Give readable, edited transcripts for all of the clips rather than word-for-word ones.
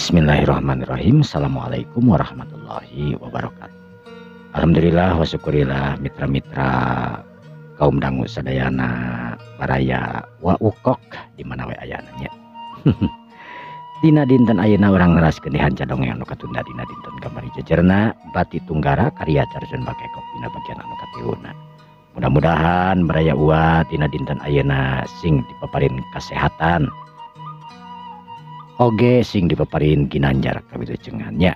Bismillahirrahmanirrahim. Assalamualaikum warahmatullahi wabarakatuh. Alhamdulillah wa syukurillah mitra-mitra kaum dangu sadayana baraya wa ukok di mana we ayana nya. Dina dinten ayeuna urang neraskeun di hanca dongeng anu katunda dina dinten kamari jejerna Bati Tunggara karya Carson Bakekok dina bagian anu katiluna. Mudah-mudahan baraya uwa dina dinten ayeuna sing dipaparin kasehatan. Oge sing dipaparin ginanjar kawilujengan nya.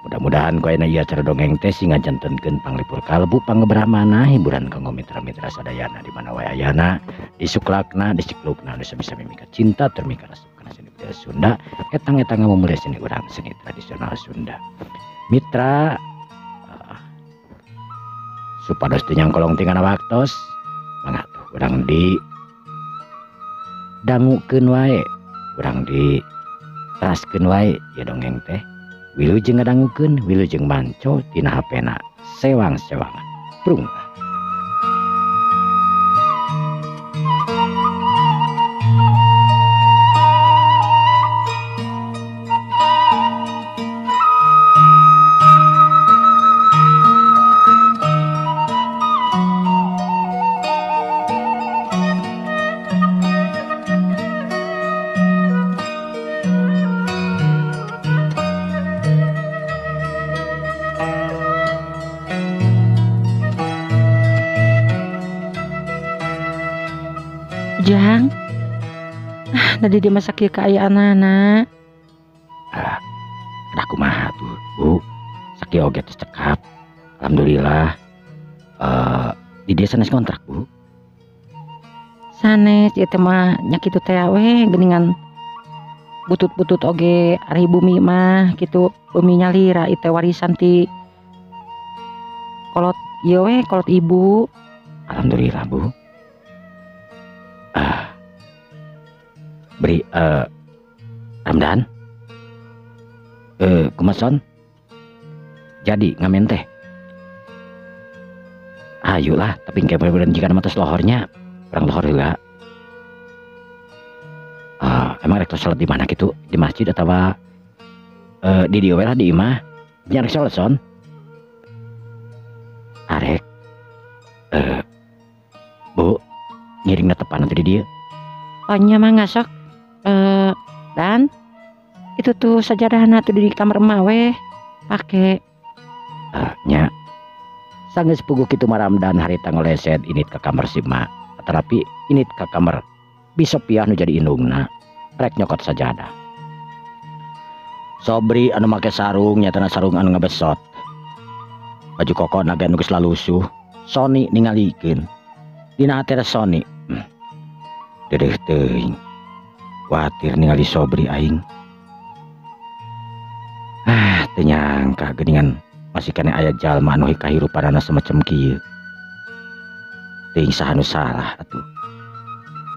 Mudah-mudahan ku ayeuna ieu acara dongeng teh sing ngajantenkeun panglipur kalbu pangebrahmana hiburan kanggo mitra-mitra sadayana di mana wae ayana, di suklakna, di siklukna, nu bisa mimika cinta termika resep kana seni budaya Sunda, etang-etang ngamumule seni urang seni tradisional Sunda. Mitra supados teu nyangkolong tingana waktos, mangga tuh urang di dangukeun wae, urang di teraskeun wae ieu dongeng teh. Wilujeng ngadangukeun, wilujeng manco tina hapena sewang-sewangan. Prung. Jang, tadi dia masak ieu kaayaan anak. Ah, ada kumaha tuh, Bu? Sakieu oge tos cekap. Alhamdulillah. Di dia sanes kontrak, Bu. Sanes ieu teh mah nya kitu teh we geuningan butut-butut oge ari bumi mah kitu, bumi nyalira ieu teh warisan ti kolot ieu we kolot ibu. Alhamdulillah, Bu. Beri Ramdan, kumason jadi ngamen teh, ayolah tapi kayak bener-bener jika nama tos lohornya orang lohor heula. Emang rek sholat di mana gitu, di masjid atau di dieu we lah di imah nya rek sholat son arek. Bu ngiringna tepan nanti di dieu. Oh nya mah ngasok. Dan itu tuh sajadahna tuh di kamar emak weh pake. Nya sanggeus puguh kitu mah Ramdan harita ngoleset init ka kamar si emak, tetapi init ka kamar Bi Sopiah nu jadi indungna rek nyokot sajadah. Sobri anu make sarung nyatana sarung anu ngabesot, baju koko naga nu geus lalusuh. Sony ningalikeun dina hatena Sony, dedeh teuing kuatir ningali Sobri aing. Ah, teu nyangka geuningan masih keneh aya jalma anu kahirupanana semacam kieu. Teuing saha nu salah atuh.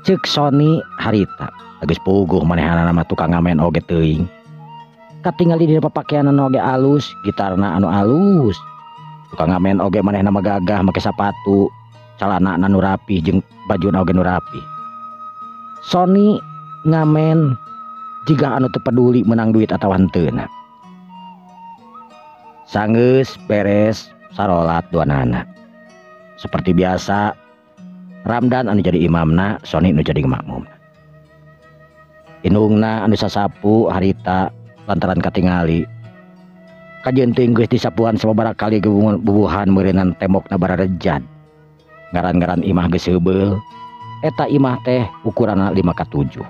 Ceuk Sony harita, geus puguh manehanana mah tukang ngamen oge teuing. Katingali dina papakeanana oge alus, gitarna anu alus. Tukang ngamen oge manehna mah gagah make sapatu, calanana nu rapih jeung bajuna oge nu rapih. Sony ngamen jiga anu teu peduli menang duit atawa henteuna. Sanggeus beres sarolat duanana. Seperti biasa Ramdan anu jadi imamna, Sony nu jadi makmumna. Indungna anu sasapu harita lantaran katingali. Kajeun teuing geus disapuan sababaraha kali bubuhan meureunnan tembokna bararejad. Ngaran-ngaran imah geus heubeul. Eta imah teh ukuranna 5 ka 7.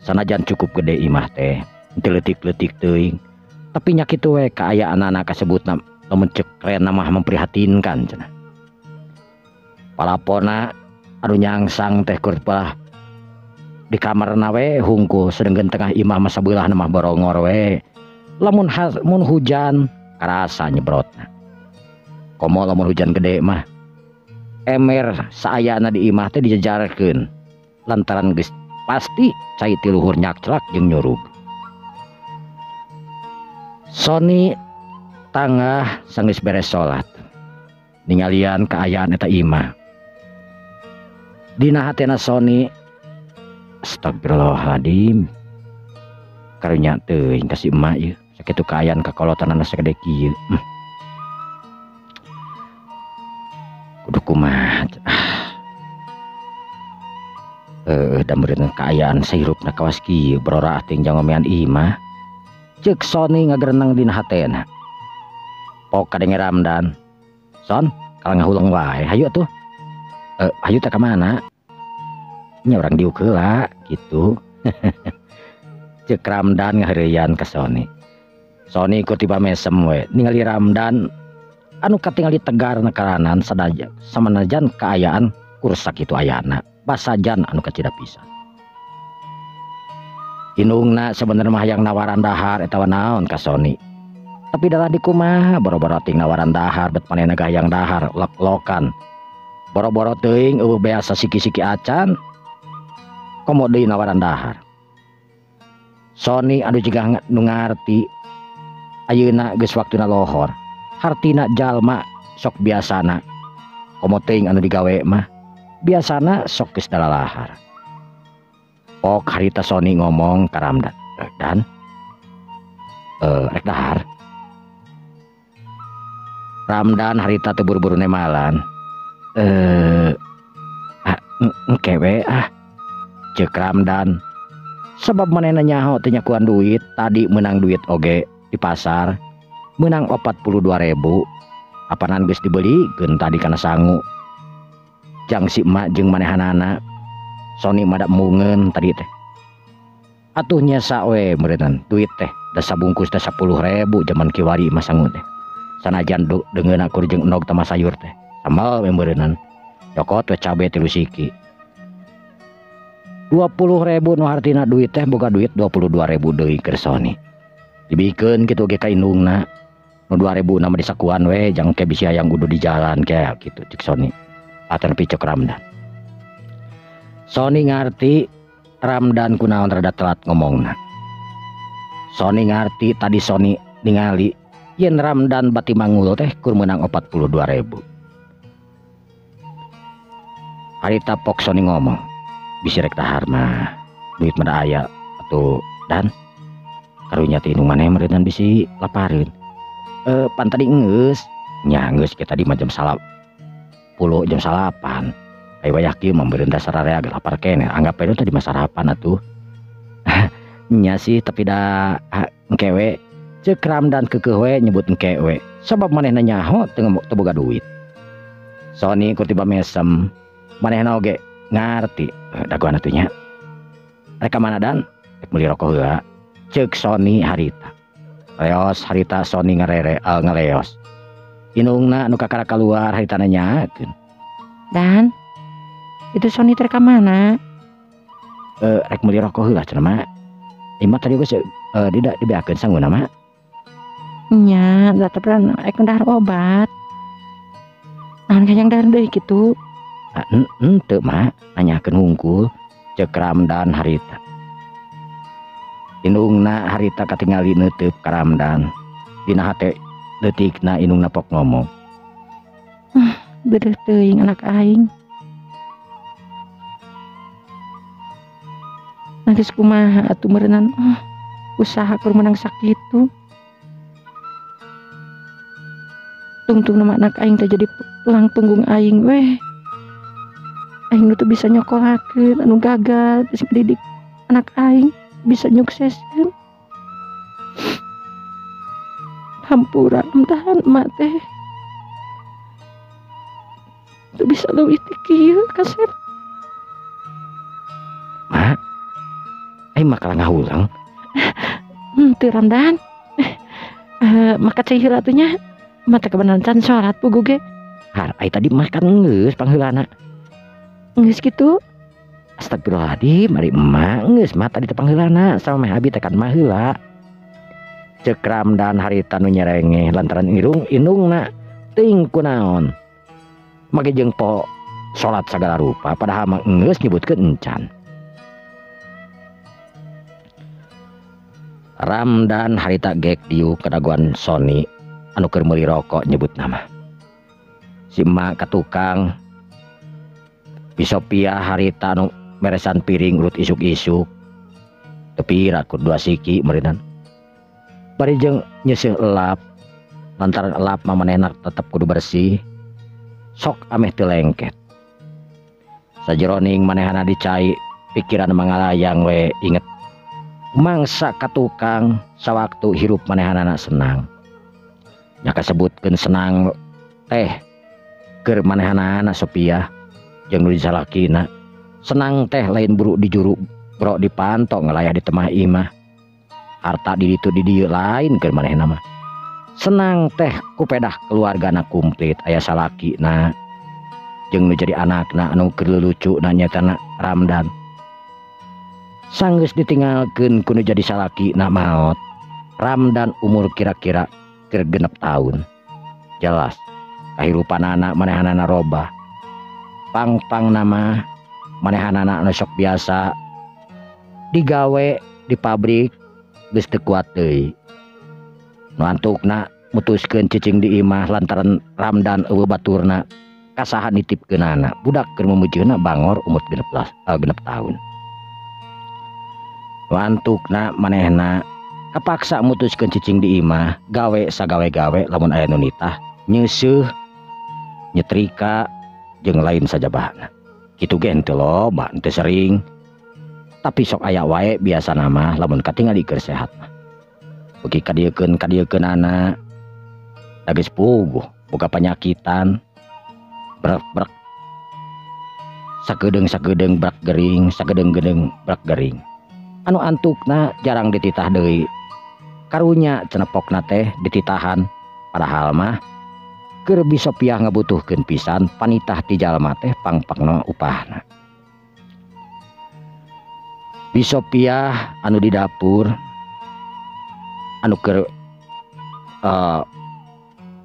Sanajan cukup gede imah teh, teu leutik-leutik teuing. Tapi nya kitu we kaayaanana kasebutna lamun ceuk rena mah memprihatinkan cenah. Palapona anu nyangsang teh keur palah di kamarna we hungkul, sedengkeun tengah imah mah sabeulahna mah borongor we. Lamun mun hujan karasa nyebrotna. Komo lamun hujan gede mah emer saayana di imah teh dijejarkeun lantaran geus pasti cai ti luhur nyakclak jeung nyurug. Sony tangah sanggeus beres salat ningalian kaayaan eta imah. Dina hatena Sony, astagfirullahaladzim, Karunya teuing ka si emak ieu sakitu kaayaan kakolotanana sagede kieu. Kudu kumaha. Da meureun kaayaan sahirupna kawas kieu bororaah teuing jang ngomean imah. Ceuk Sony ngagereneng dina hatena. Pok kadenge Ramdan. Son, kalau ngahuleng wae, hayu atuh. Hayu teh ka mana? Nya urang diuk heula kitu. Ceuk Ramdan ngaheureuyan ka Sony. Sony ku tiba mesem we ningali Ramdan anu katingali tegar nekaranan sadaja samanajan kaayaan kursak kitu ayana basajan anu kacida pisan. Indungna sebenarnya mah hayang nawaran dahar eta naon ka Sony. Tapi dalah dikumaha boro-boro ting nawaran dahar bet manehna hayang dahar lok-lokan. Boro-boro teuing eueuh beasa siki-siki acan komo deui nawaran dahar. Sony anu jiga nu ngarti ayeuna geus waktuna lohor. Hartina jalma sok biasana komo teuing anu digawe mah biasana sok geus dalalahar. Pok harita Sony ngomong ka Ramdan, "Dan rek dahar." Ramdan harita teu buru-buru nemalan. Engke we ah. Ceuk Ramdan. Sebab manehna nyaho teu nyakuan duit, tadi menang duit oge di pasar, menang 42.000. Apanan geus dibelikeun tadi kana sangu. Jang si emak jeung manehanana. Sony mah da embungeun tadi teh. Atuh nyesa we meureunnan duit teh da sabungkus teh 10.000 jaman kiwari mah sangu teh. Sanajan deungeunna kur jeung endog tama sayur teh. Sambal we meureunnan. Cokot we cabe 3 siki. 20.000 nu hartina duit teh boga duit 22.000 deui keur Sony. Dibikeun kitu ge ka indungna. Nu 2.000 na mah disakuan we jang ke bisi hayang udu di jalan ke kitu cek Sony. Atan picek Ramdan. Sony ngarti Ramdan kunaon rada telat ngomongna. Sony ngarti tadi Sony ningali yen Ramdan bati mangul teh kur meunang 42.000. Harita pok Sony ngomong, bisi rek dahar mah duit mah da aya atuh dan karunya teh indung maneh meureunnan bisi lapareun. Pan tadi geus nya geus ke tadi mah jam 10 jam 9. Ai wayah kieu mah meureun dasar area ge lapar keneh anggap we tadi mah sarapan atuh. Nya sih tapi da engke we ceuk Ramdan keukeuh we nyebut engke we sabab manehna nyaho teu boga duit. Sony ku tiba mesem manehna oge ngarti dagoan atuh nya. Rek ka mana dan? Rek meuli rokok heula ceuk Sony harita. Leos harita Sony ngarere ngaleos. Indungna nu kakara kaluar harita nanyakeun. Dan itu Sony teh ka mana? Rek meuli rokok heula cenah mah. Ima tadi geus tidak dibeakeun sanguna mah. Nya, da tapi rek dahar obat. Naon hayang dahar deui kitu? Henteu mah, nanyakeun hungkul ceuk Ramdan harita. Indungna harita katingali neuteub ka Ramdan. Dina hate leutikna indungna pok ngomong. Bedeuh teuing anak aing. Nangis kumaha atuh meureunnan usaha keur menang sakitu. Tungtung nama anak aing teh jadi tulang punggung aing weh. Aing nu teu bisa nyokolakeun anu gagal bisa didik anak aing bisa nyukseskeun. Hampura tahan emak teh. Teu bisa leuwih ti kieu kasep. Mak, aing mah kalah ngahulang. Teu Ramdan. Maka cai heula atuh nya. Mata kebenaran can salat pugu ge. Har, ai tadi makan geus pangheulana. Geus kitu? Astagfirullahaladzim, ari emak geus mah tadi teh pangheulana sama meh abi teh kan mah heula. Ceuk Ramdan harita nu nyerengeh lantaran irung indungna teuing kunaon. Make jeung po salat sagala rupa padahal mah geus nyebutkeun encan. Ramdan harita gek diuk kadaguan Sony anu keur meuli rokok nyebut nama. Si emak ka tukang Bi Sophia harita anu meresan piring urut isuk-isuk. Teu pira kur 2 siki meureunnan. Bari jeung nyeuseuh elap lantaran elap mah manehna tetep kudu bersih. Sok ameh teu lengket. Sajeroning manehna dicai pikiran mangalayang we inget mangsa ka tukang sawaktu hirup manehanana senang. Nya kasebutkeun senang teh keur manehanana Sopiah jeung nu disalakina. Senang teh lain buru di juru bro dipanto ngelayah di temah imah. Harta di ditu di dieu lain keur manehna mah. Senang teh kupedah keluargana komplit aya salakina jeung nu jadi anakna anu keur lucu na nyaetana Ramdan. Sanggeus ditinggalkeun ku nu jadi salakina maot. Ramdan umur kira-kira keur 6 tahun. Jelas kahirupanana manehanana robah. Pang-pang nama manehanana anu sok biasa digawe di pabrik geus teu kuat deui. Nu antukna mutuskeun cicing di imah lantaran Ramdan eueuh baturna kasaha nitipkeunana. Budak keur mumujeuna bangor umur 6 tahun. Nu antukna manehna kapaksa mutuskeun cicing di imah gawe sagawe-gawe lamun aya nu nitah nyeuseuh nyetrika jeung lain sajabahna. Kitu ge henteu loba, henteu sering. Tapi sok aya wae biasana mah lamun katingali keur sehat mah. Beuki kadiekeun kadiekeunana da geus puguh boga panyakitan brek-brek sakedeung-sakedeung brek gering, sakedeung-gedeung brek gering. Anu antukna jarang dititah deui. Karunya cenepokna teh dititahan padahal mah keur Bi Sopiah ngabutuhkeun pisan panitah ti jalma teh pangpangna upahna. Bi Sopiah anu di dapur anu keur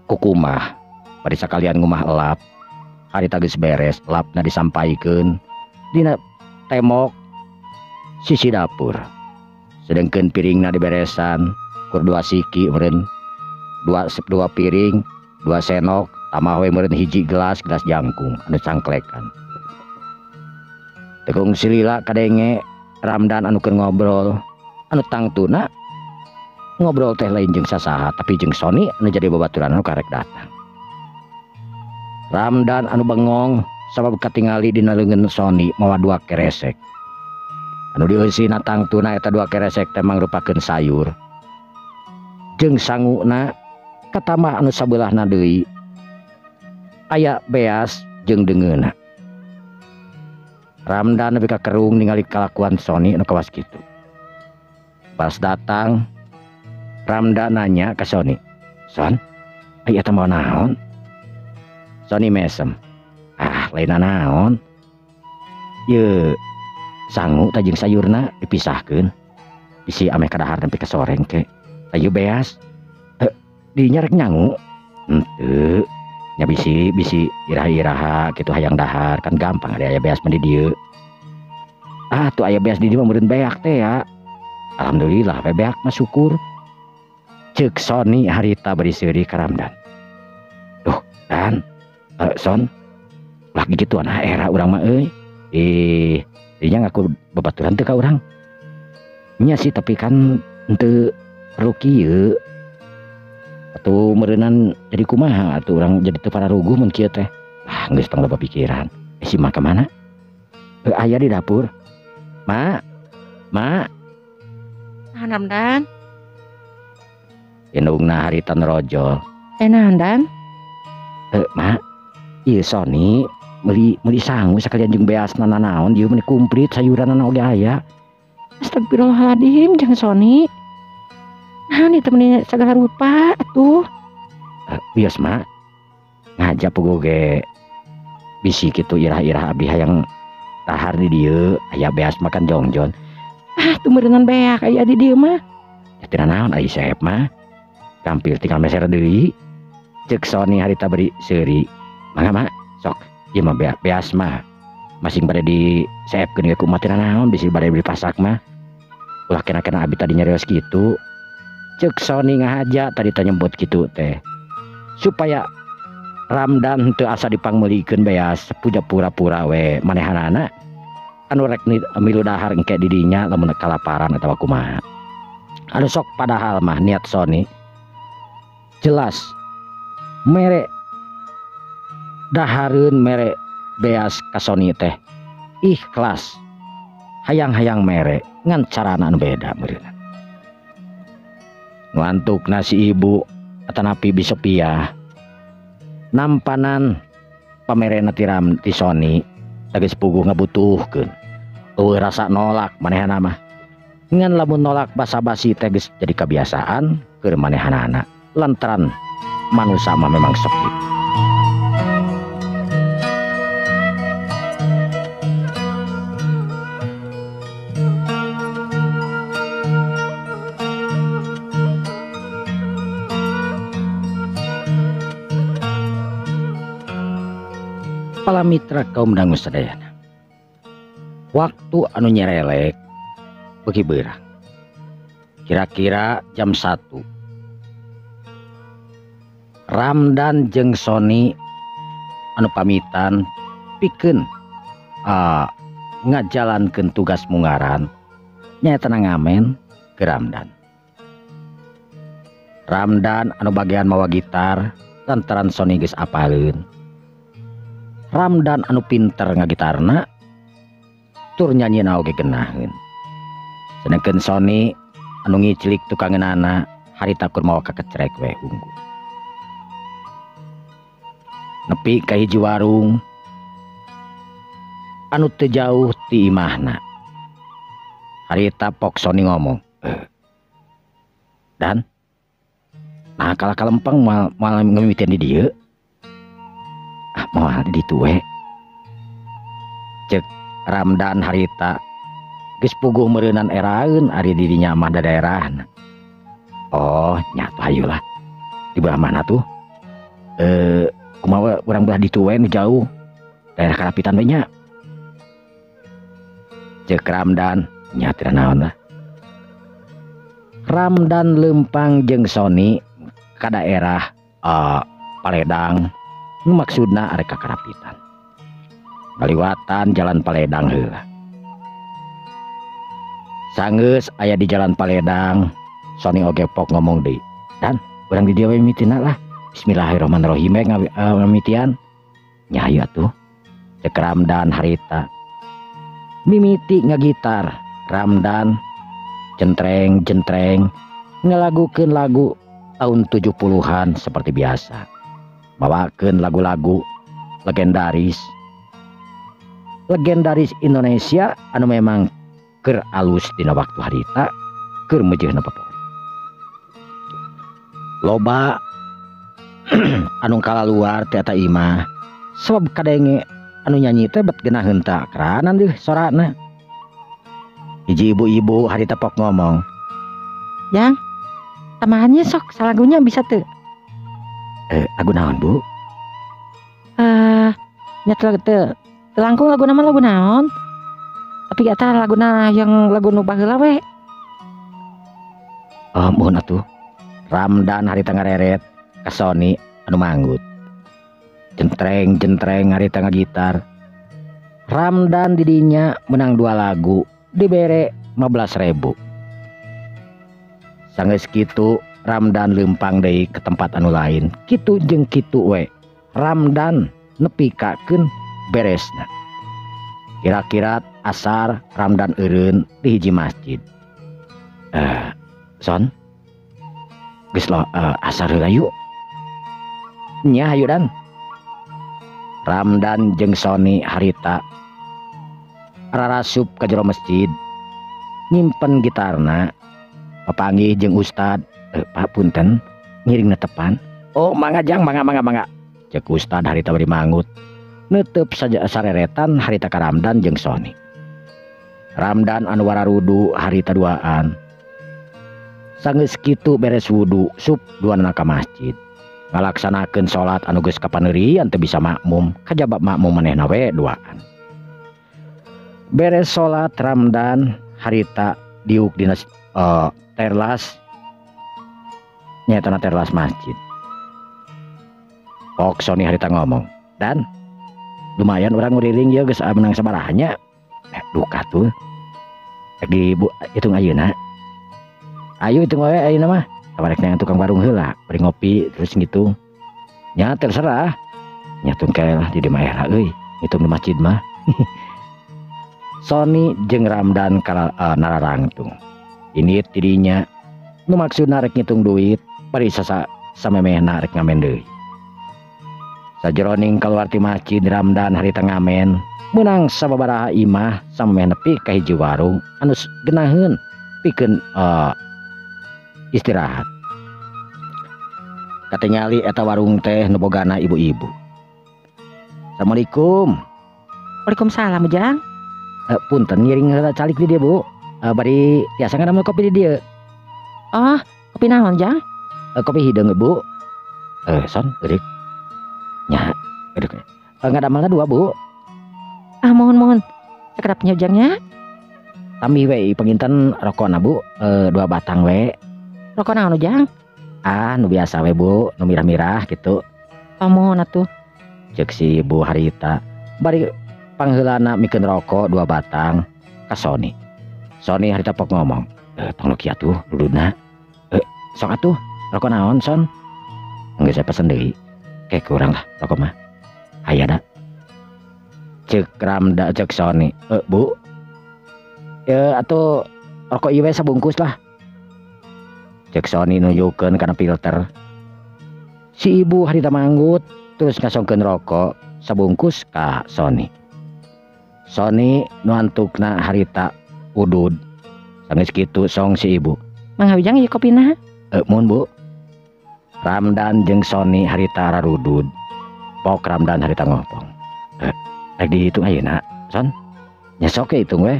kukumah bari sakalian ngumah elap harita geus beres elapna disampaikeun dina temok sisi dapur sedengkeun piringna diberesan kur 2 siki meureun 2 piring 2 senok tambah we meureun hiji gelas gelas jangkung anu cangklekan. Tekung silila kadenge Ramdan anu keur ngobrol anu tangtuna ngobrol teh lain jeung sasaha tapi jeung Sony anu jadi babaturan anu karek datang. Ramdan anu bengong sabab katingali dina leungeun Sony mawa 2 keresek. Anu dieusina tangtuna eta 2 keresek teh mangrupakeun sayur. Jeung sanguna katambah anu sabeulahna deui aya beas jeung deungeunna. Ramdan nepi ka kerung ningali kalakuan Sony anu kawas kitu. Pas datang Ramdan nanya ke Sony, "Son, ai eta mawa naon?" Sony mesem, "Ah, lain naon. Ye, sangu tah jeung sayurna dipisahkeun. Bisi ameh kadahar nepi ka soreng ke. Ayo beas. Dinya rek nyangu." "Henteu. Nya bisi iraha-iraha kitu hayang dahar kan gampang ada aya beas mah di dieu." "Ah, tuh aya beas di dieu mah meureun beak teh ya." "Alhamdulillah we beak mah syukur." Ceuk Sony harita bari seuri ka Ramdan. "Duh, Dan, Son, lagi gituan era urang mah euy. Ih, dinya ngaku babaturan teu ka urang." "Nya sih tapi kan henteu perlu kieu. Atuh meureunnan jadi kumaha atuh urang jadi teu pararuguh mun kieu teh." "Ah, geus tong loba pikiran. Si mah ka mana?" Aya di dapur." "Ma, Ma." Naon Ramdan? Indungna harita nerojol. Naon Dan? Ma, ieu Sony meuli sangu sakalian jeung beasna nanaon ieu meuni kumplit sayuranna oge aya. Astagfirullahaladzim, jang Sony. Naon ieu teh meuni sagala rupa atuh. Wios Ma, ngajak puguh ge bisi kitu irah-irah abdi hayang dahar di dieu aya beas makan jongjon. Ah, tuh meureunnan beak aya di dieu mah. Ya teu naon ai seep mah. Gampil tinggal meser deui. Ceuk Sony harita beri seuri. Mangga Ma, sok ieu mah beas mah. Masing bade di seepkeun ge kumaha teu naon bisi bade beli pasak mah. Ulah kena-kena abi tadi nyarios kitu. Ceuk Sony ngahaja tadi teh nyebut kitu teh. Supaya Ramdan teu asa dipangmeulikeun beas puja pura-pura we manehanana. Anu rek milu dahar engke di dinya lamun kalaparan atawa kumaha. Anu sok padahal mah niat Sony jelas mere dahareun mere beas ka Sony teh ikhlas hayang-hayang mere ngan carana anu beda meureunna. Nu antukna si ibu atanapi bisopiah nampanan pamerena tiram ti Sony geus puguh ngabutuhkeun. Eueuh rasa nolak manehna mah. Ngan lamun nolak basa-basi teh geus jadi kebiasaan keur manehanana lantaran manusia mah memang sok kitu. Pala mitra kaum dangu sadayana. Waktu anu nyerelek beuki beurang. Kira-kira jam 1. Ramdan jeung Sony anu pamitan pikeun ngajalankeun tugas mungaran nyaeta ngamen ke Ramdan. Ramdan anu bagian mawa gitar lantaran Sony geus apaleun. Ramdan anu pinter ngagitarna tur nyanyina oge geunaheun. Sedengkeun Sony anu ngiclik tukangeunana harita kur mawa kakecrek we unggul. Nepi ka hiji warung anu teu jauh ti imahna. Harita pok Sony ngomong, "Dan nah kalah kalempeng moal ngamimitian di dieu." Ah moal di ditu we. Cek Ramdan harita geus puguh meureunan eraeun ari di dinya mah da daerahna. Oh nya atuh hayu lah. Di belah mana tuh? Kumaha urang belah ditu we nu jauh. Daerah Karapitan we nya. Cek Ramdan nya teu naon lah. Ramdan lempang jeung Sony ka daerah Paledang. Maksudna arek ka Karapitan. Baliwatan jalan Paledang heula. Sanggeus aya di jalan Paledang, Sony oge pok ngomong deui. Dan urang di dieu we mimitina lah. Bismillahirrahmanirrahim we ngamimitian. Nya hayu atuh. Cek Ramdan harita. Mimiti ngagitar, Ramdan jentreng-jentreng ngalagukeun lagu tahun 70-an seperti biasa. Bawakeun lagu-lagu legendaris Indonesia anu memang keur alus dina waktu harita keur meujeuhna favorit. Loba anu kalaluar ti eta imah sabab kadenge anu nyanyi teh bet geunaheun ta keranan deuh sorana. Hiji ibu-ibu harita pok ngomong, "Yang tambahannya sok salagunya bisa teu?" Lagu naon bu? Nya teu langkung lagu nama lagu naon? Tapi eta laguna yang lagu nu baheula we. Oh, mohon atuh. Ramdan harita ngareret ka Sony anu manggut. Jentreng-jentreng harita ngagitar. Ramdan didinya menang 2 lagu dibere 15.000. Sanggeus kitu Ramdan lempang deui ke tempat anu lain. Kitu jeung kitu we. Ramdan nepikakeun beresna. Kira-kira asar Ramdan eureun di hiji masjid. Son. Geus lo asar heula yuk. Nya hayu dan. Ramdan jeung Sony harita rarasup ka jero masjid. Nyimpen gitarna. Papanggih jeung ustad. Pak punten ngiring netepan. Oh mangga jang mangga mangga mangga. Cek ustad harita bari mangut. Netep saja sareretan harita ka Ramdan jeung Sony. Ramdan anu wararudu harita duaan. Sanggeus kitu beres wudu sup duanana ka masjid. Ngalaksanakeun salat anu geus kapaneurian teu bisa makmum, kajaba makmum manehna we duaan. Beres salat Ramdan harita diuk dina terlas nyaeta terlas masjid. Pok Sony harita ngomong, "Dan lumayan urang nguriling ieu geus menang sabaraha nya." Duka tuh. Rek di bu hitung ayeuna. Ayo hitung wae ayeuna mah. Tawarek neangan tukang warung heula, bari ngopi terus ngitung. Nya terserah. Nyatung kae lah di mah era euy, ngitung di masjid mah. Sony jeung Ramdan kala nararangtung. Ini tidinya nu maksudna rek ngitung duit bari sasa samemehna rek ngamen deui. Sajeroning kaluar ti masjid Ramdan harita ngamen meunang sababaraha imah samemeh nepi ka hiji warung anu geunaheun pikeun istirahat. Katingali eta warung teh nu bogana ibu-ibu. Assalamualaikum. Waalaikumsalam Ujang. Punten ngiring heula calik di dieu Bu. Bari tiasa ngadamel kopi di dieu. Oh, kopi naon Jang? Kopi hideung Bu. Son eureuk. Nya, eureuk. Ngadamelna 2 Bu. Ah, mohon mohon. Sakedap nya Ujang nya. Tambih we panginten rokona Bu, 2 batang we. Rokok naon Ujang? Ah, nu biasa we Bu, nu mirah-mirah gitu. Oh, mohon atuh. Cek si Bu harita. Bari pangheulana mikeun rokok 2 batang ka Sony. Sony harita pok ngomong, tong nu kieu atuh duduna. Sok atuh, rokok naon Son? Geus saya pesen deui. Kayak kurang lah rokok mah. Aya da. Cek Ramda cek Sony, Bu. Atuh rokok ieu we sabungkus lah. Cek Sony nunjukkeun kana filter. Si ibu harita manggut terus ngasongkeun rokok sabungkus ka Sony. Sony nu antukna harita udud. Sanggeus kitu song si ibu. Mangga Ujang ieu kopina. Mun Bu. Ramdan jeung Sony harita rarudud. Pok Ramdan harita ngopong. Rek dihitung ayeuna, Son. Nya sok we hitung we.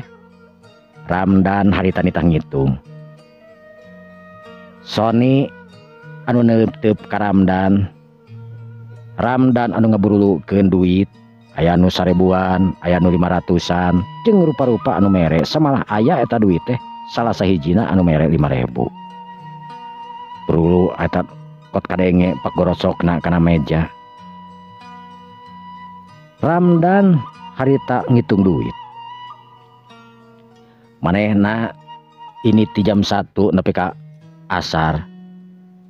Ramdan harita nitah ngitung. Sony anu neuteup ka Ramdan. Ramdan anu ngaburulukeun duit, aya nu 1000-an, aya nu 500-an, jeung rupa-rupa anu mere, samalah aya eta duit teh salah sahijina anu mere 5000. Perlu eta kot kadenge pak gorosokna kana meja. Ramdan harita ngitung duit. Manehna ini ti jam 1 nepi ka asar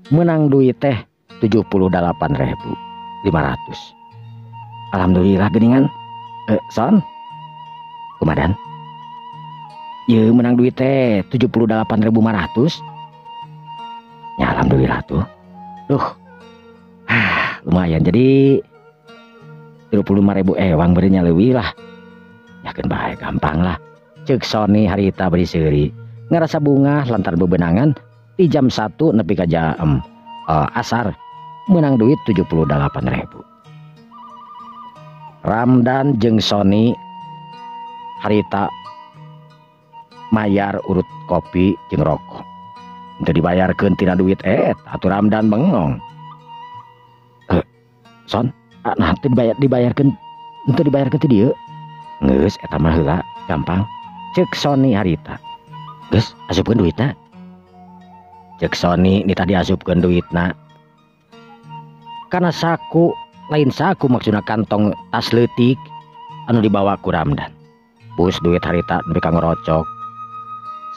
menang duit teh 78.500. Alhamdulillah geuningan. Son kumadan? Ieu menang duit teh 78.500. Ya alhamdulillah tuh. Duh. Ah, lumayan jadi 35.000 ewang berinya leuwih lah. Yakin bae gampang lah. Ceuk Sony harita beri seuri. Ngerasa bungah lantaran bebenangan di jam 1 nepi ka jam asar menang duit 78.000. Ramdan jeung Sony harita mayar urut kopi jeung rokok. Teu dibayarkeun tina duit atuh Ramdan bengong. Son, nah teu dibayarkeun teu dibayarkeun ti dieu. Geus eta mah heula gampang. Ceuk Sony harita. Geus asupkeun duitna. Ceuk Sony ni tadi asupkeun duitna. Kana saku, lain saku maksudna kantong tas leutik anu dibawa ku Ramdan. Bus duit harita nepi ka ngorocok.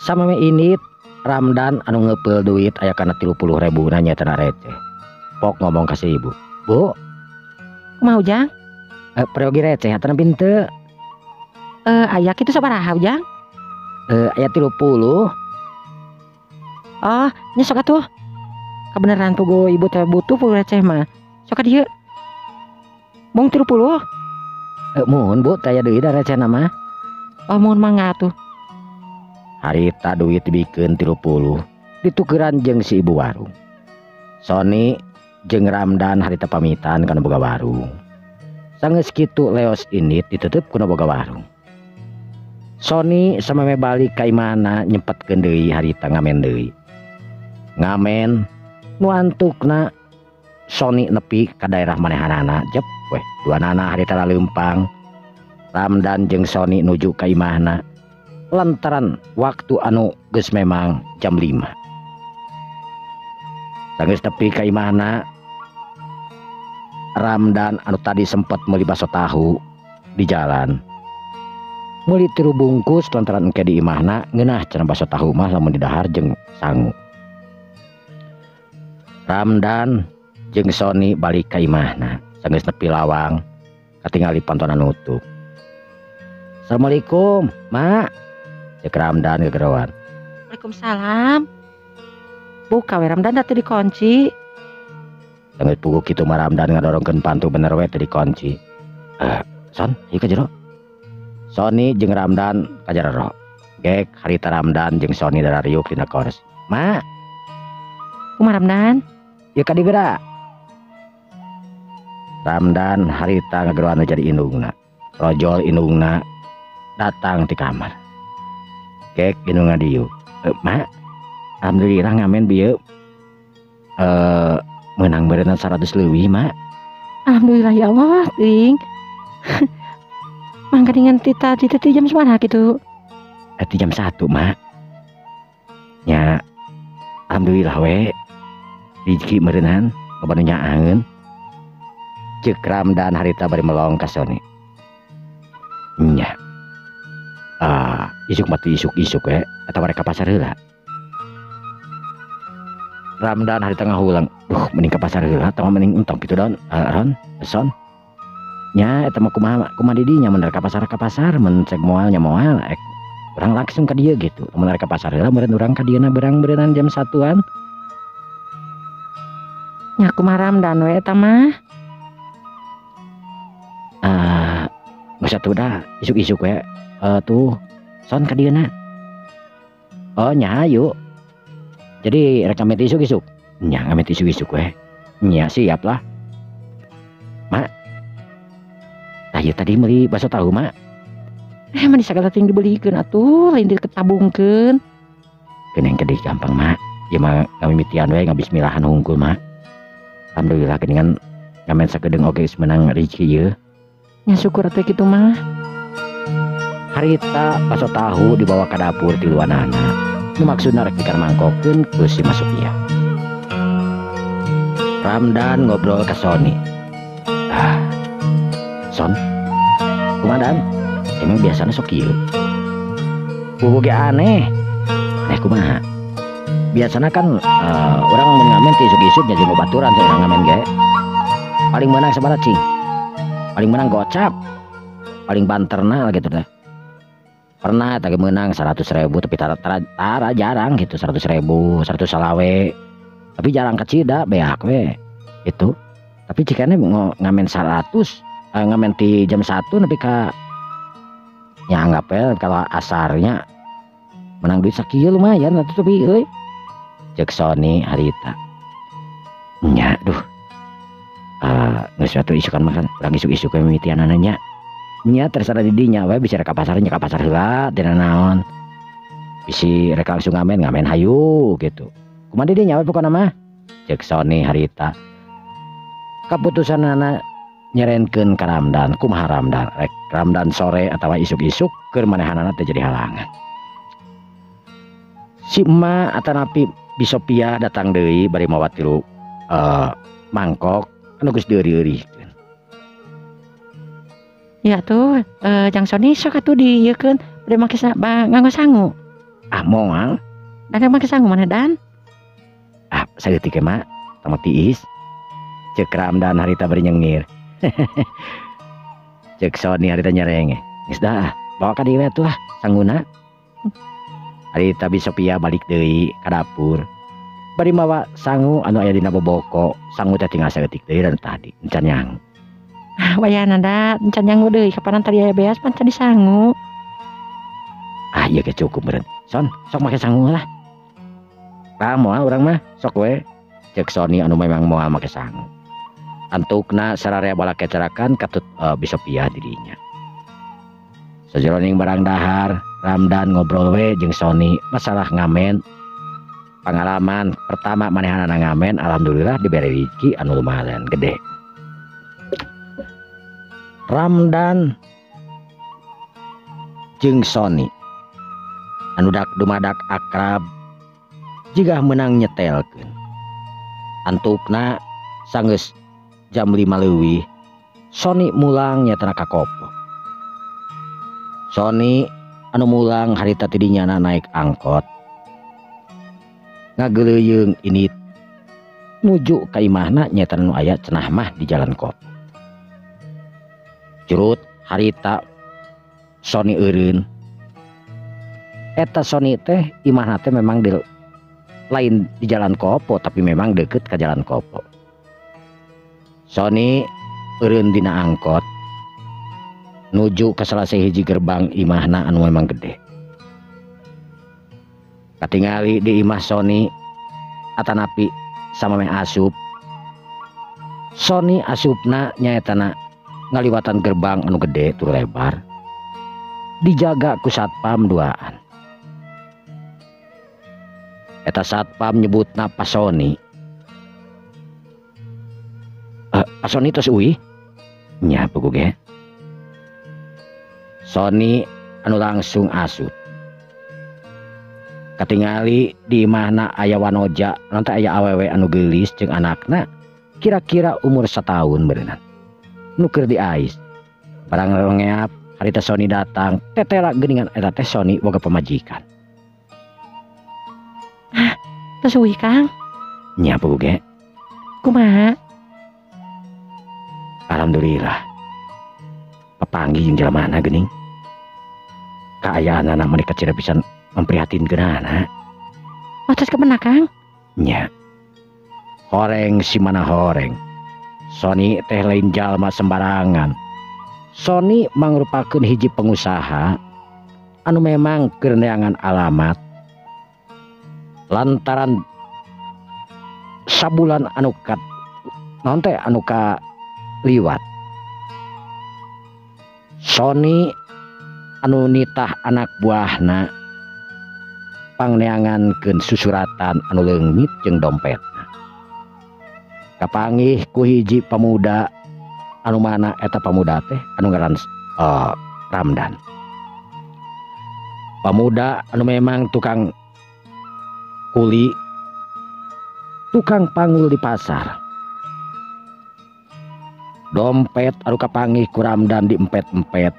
Sameme init Ramdan anu ngepeul duit aya kana 30.000 na nyaeta receh. Pok ngomong ka si ibu. Bu, kumaha Ujang? Peryogi receh atuh nepi henteu? Aya kitu sabaraha Ujang? Aya 30. Oh, nya sok atuh. Kabeneran pugu ibu teh butuh pugu receh mah. Sok ka dieu. Mung 30. Muhun Bu, teh aya deui da recehna mah. Oh, muhun mangga atuh. Harita duit dibikeun 30 ditukeran jeung si ibu warung. Sony jeung Ramdan harita pamitan kana boga warung. Sanggeus kitu leos indit ditutup kuna boga warung. Sony sameme balik ka imahna nyempetkeun deui harita ngamen deui. Ngamen nu antukna Sony nepi ka daerah manehanana jep weh duanana harita laleumpang. Ramdan jeung Sony nuju ka imahna lantaran waktu anu geus memang jam 5. Sanggeus nepi ka imahna Ramdan anu tadi sempat meuli baso tahu di jalan. Meuli 3 bungkus lantaran engke di imahna ngeunah cenah baso tahu mah lamun didahar jeung sangu. Ramdan jeung Sony balik ka imahna sanggeus nepi lawang katingali pantona nutup. Assalamualaikum, Mak. Cek Ramdan gegeroan. Waalaikumsalam. Buka we Ramdan da teu dikunci. Sanggeus puguh kitu mah Ramdan ngadorongkeun pantu bener we teu dikunci. Son, ieu ka jero. Sony jeung Ramdan ka jero. Gek harita Ramdan jeung Sony darariuk dina kors. Mak. Kumaha Ramdan? Ieu ka digeura. Ramdan harita ngageroan jadi indungna. Rojol indungna datang ti kamar. Gek indungna dieu. Mak, alhamdulillah ngamen bieu. Menang berenang 100 leuwih, Mak. Alhamdulillah ya Allah, ting. Mangga dengan ti tadi teh jam sabaraha kitu? Ti jam 1, Mak. Nya, alhamdulillah we. Rizki meureunan, loba nu nyaaeun. Ceuk Ramdan harita bari melong ka Sony. Nya. Isuk mati isuk-isuk we, atawa rek ka pasar heula. Ramdan harita ngahulang, duh mending ka pasar heula atawa mending entong kitu don, Ron, Son. Nya eta mah kumaha, kumaha di dinya mun rek ka pasar ka pasar, mun cek moal nya moal, urang langsung ka dieu gitu. Mun rek ka pasar heula meureun urang ka dieuna berang beureunan jam 1-an. Nya kumaha Ramdan we eta mah? Geus atuh dah, isuk-isuk we. Tuh, Son ka dieuna. Oh nya hayu. Jadi rek ngamen isuk-isuk. Nya ngamen isuk-isuk we. Nya siap lah. Mak. Tah ieu tadi meuli bakso tahu, Mak. Mah sagala ting dibelikeun atuh, lain diketabungkeun. Geuning gede gampang, Mak. Ieu mah ngamimitian we ngabismillahan hungkul, Mak. Alhamdulillah geuningan ngamen sakedeung oge geus meunang rezeki ieu. Nya syukur atuh kitu mah. Harita bakso tahu dibawa ka dapur tiluanana. Nu maksudna rek dikar mangkokeun ku si Masupia. Ramdan ngobrol ka Sony. Son, kumaha Dan? Emang biasana sok kieu. Puguh ge aneh. Kumaha? Biasana kan urang mun ngamen ti isuk-isuk nya jeung babaturan teh urang ngamen ge. Paling meunang sabaraha cing? Paling meunang gocap. Paling banterna lah gitu teh. Pernah tadi menang 100.000 tapi tara jarang gitu 100.000, 100 salawe. Tapi jarang kecil dah beak we itu. Tapi cikane ngamen 100, ngamen ti jam 1 nepi ka ya anggap ya kalau asarnya menang duit sakieu lumayan atuh tapi euy. Cek Sony harita. Nya duh. Geus atuh isukan makan, urang isuk-isuk we mimitianana nya. Nya terserah di dinya we bisa rek ka pasar nya ka pasar heula teu naon. Bisi rek langsung ngamen ngamen hayu gitu. Kumaha di dinya we pokona mah? Cek Sony harita. Kaputusanana nyerenkeun ka Ramdan, kumaha Ramdan? Rek Ramdan sore atawa isuk-isuk keur manehanana teh jadi halangan. Si emak atanapi Bisopia datang deui bari mawa tilu mangkok anu geus dieuri-eurihkeun. Ya tuh, Jang Sony sok atuh diieukeun bade make nganggo sangu. Ah moal. Da make sangu mana Dan? Ah saeutik ge mak, tong tiis. Ceuk Ramdan harita bari nyengir. Ceuk Sony harita nyerenge. Geus dah, bawa ka dieu we atuh lah sanguna. Harita Bisopia balik deui ka dapur. Bari mawa sangu anu aya dina boboko, sangu teh tinggal saeutik deui dan tadi encan nyangu. Ah, wayahna da encan nyangu deui kapanan tadi aya beas pan tadi sangu. Ah ieu ge cukup meureun. Son, sok make sangu lah. Ah moal urang mah, sok we. Ceuk Sony anu memang moal make sangu. Antukna sararea bala kecerakan katut Bisopia dirinya. Sajeroning barang dahar, Ramdan ngobrol we jeung Sony masalah ngamen. Pengalaman pertama manehanana ngamen, alhamdulillah diberi rezeki anu lumayan gede. Ramdan jeung Sony anu dak dumadak akrab jiga menang nyetelkeun. Antukna sanggeus jam 5 leuwih Sony mulang nyatana ka Kopo. Sony anu mulang harita ti dinyana naik angkot ngageleuyeung ini nuju ka imahna nyaeta nu aya cenah mah di Jalan Kopo. Curut harita Sony eureun. Eta Sony teh imahna teh memang di lain di Jalan Kopo tapi memang deket ke Jalan Kopo. Sony eureun dina angkot nuju ke salah sahiji gerbang imahna anu memang gede. Katingali di imah Sony atanapi samemeh asup. Sony asupna nyaetana ngaliwatan gerbang anu gede tur lebar. Dijaga ku satpam duaan. Eta satpam nyebutna Pak Sony. Pak Sony tos uih? Nya puguh ge. Sony anu langsung asup. Katingali di imahna aya wanoja, nanti aya awewe anu geulis jeung anakna kira-kira umur setahun berenang. Nu keur diais. Barang rengeap harita Sony datang, tetela geuningan eta teh Sony boga pamajikan. Ah, tos uih Kang? Nya puguh ge. Kumaha? Alhamdulillah. Papanggih jeung jelemana geuning. Kaayaanana mah kacida pisan memprihatinkeun anak. Oh, tos kemana Kang? Nya. Horeng si mana horeng. Sony teh lain jalma sembarangan. Sony mangrupakeun hiji pengusaha anu memang keur neangan alamat lantaran sabulan anu ka naon teh anu ka liwat. Sony anu nitah anak buahna pangneangankeun susuratan anu leungit jeung dompetna. Kapanggih ku hiji pemuda anu mana eta pemuda teh anu ngaran Ramdan. Pemuda anu memang tukang kuli, tukang panggul di pasar. Dompet anu kapanggih ku Ramdan diempet-empet.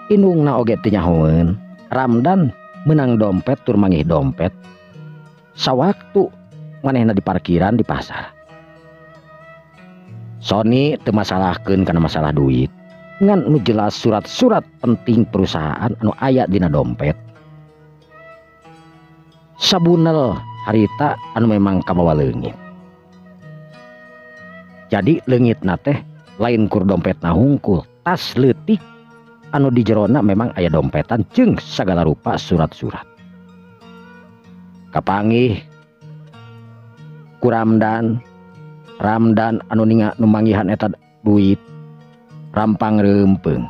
Indungna oge teu nyahoeun. Ramdan menang dompet tur manggih dompet. Sawaktu manehna di parkiran di pasar. Sony teu masalahkeun kana masalah duit. Ngan nu jelas surat-surat penting perusahaan anu aya dina dompet. Sabunel harita anu memang kabawa leungit. Jadi leungitna teh lain kur dompetna hungkul, tas leutik anu di jerona memang aya dompetan jeung sagala rupa surat-surat. Kapanggih ku Ramdan, Ramdan anu ninga nu manggihan eta duit rampang reumpeung.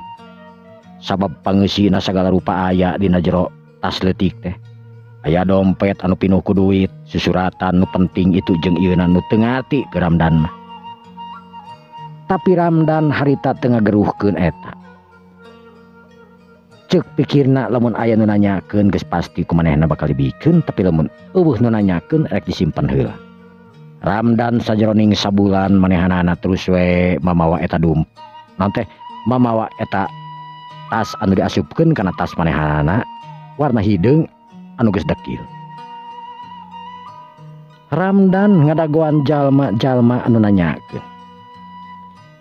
Sabab pangeusina sagala rupa aya dina jero tas leutik teh. Aya dompet anu pinuh ku duit, susuratan nu penting itu jeung ieuna nu teu ngarti ke Ramdan mah. Tapi Ramdan harita teu ngageruhkeun eta. Ceuk pikirna lamun aya nu nanyakeun geus pasti ku manehna bakal dibikeun, tapi lamun eueuh nu nanyakeun rek disimpen heula. Ramdan sajeroning sabulan manehanana terus we mamawa eta dum. Naon teh mamawa eta tas anu diasupkeun kana tas manehanana warna hideung anu geus dekil. Ramdan ngadagoan jalma-jalma anu nanyakeun.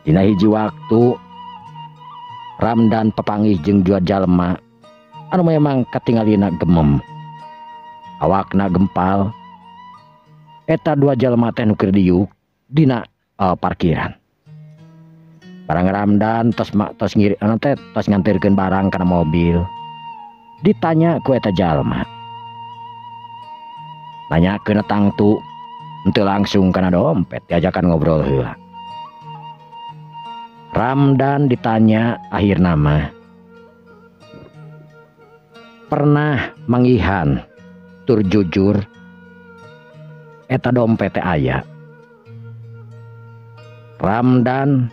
Dina hiji waktu Ramdan papanggih jeung dua jalma anu memang katingalina gemem. Awakna gempal. Eta dua jalma teh nu keur diuk dina parkiran. Barang Ramdan tos tos ngiri anu teh tos nganterkeun barang kana mobil. Ditanya ku eta jalma. Nanyakeun tangtu henteu langsung kana dompet, diajakan ngobrol heula. Ramdan ditanya akhir nama pernah manggihan tur jujur eta dompet teh aya. Ramdan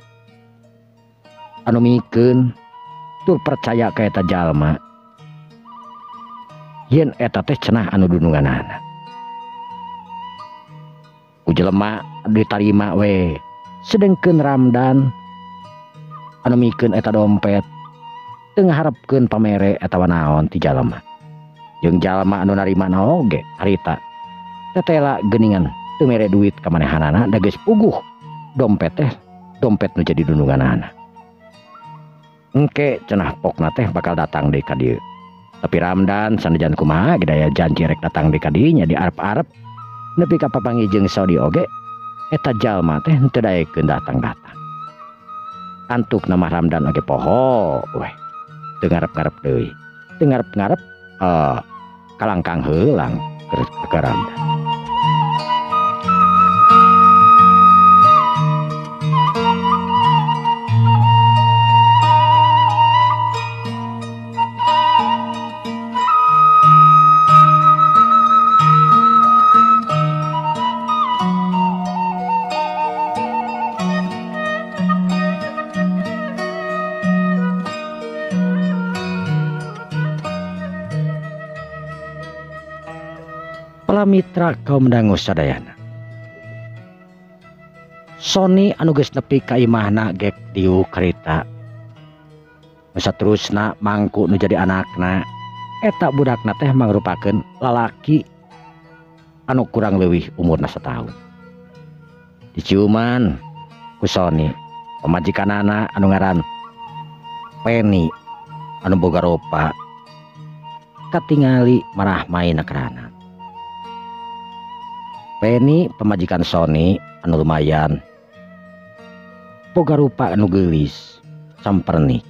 anu mikeun tur percaya ka eta jalma yen eta teh cenah anu dununganana. Ku jelema ditarima we, sedengkeun Ramdan anu mikeun eta dompet Teu ngaharepkeun pamere atawa naon ti jalma. Jeung jalma anu narimana oge harita tetela geuningan teu mere duit ka manehanana da geus puguh dompet teh dompet nu jadi dununganana. Engke cenah pokna teh bakal datang deui ka dieu. Tapi Ramdan sanajan kumaha ge daya janji rek datang deui ka dieu nya diarep-arep nepi ka papanggih jeung Sony oge eta jalma teh henteu daekeun datang-datang. Antuk nama Ramdan oge poho weh. Teu ngarep-ngarep deui. Teu ngarep-ngarep kalangkang heulang ke Ramdan. Mitra kaum dangu sadayana. Sony anu geus nepi ka imahna gek diuk karita. Nu saterusna mangku nu jadi anakna eta budakna teh mangrupakeun lalaki anu kurang leuwih umurna sataun. Diciuman ku Sony pamajikanana anu ngaran Penny anu boga rupa katingali marah main kerana. Penny pemajikan Sony anu lumayan boga rupa anu geulis sampernik.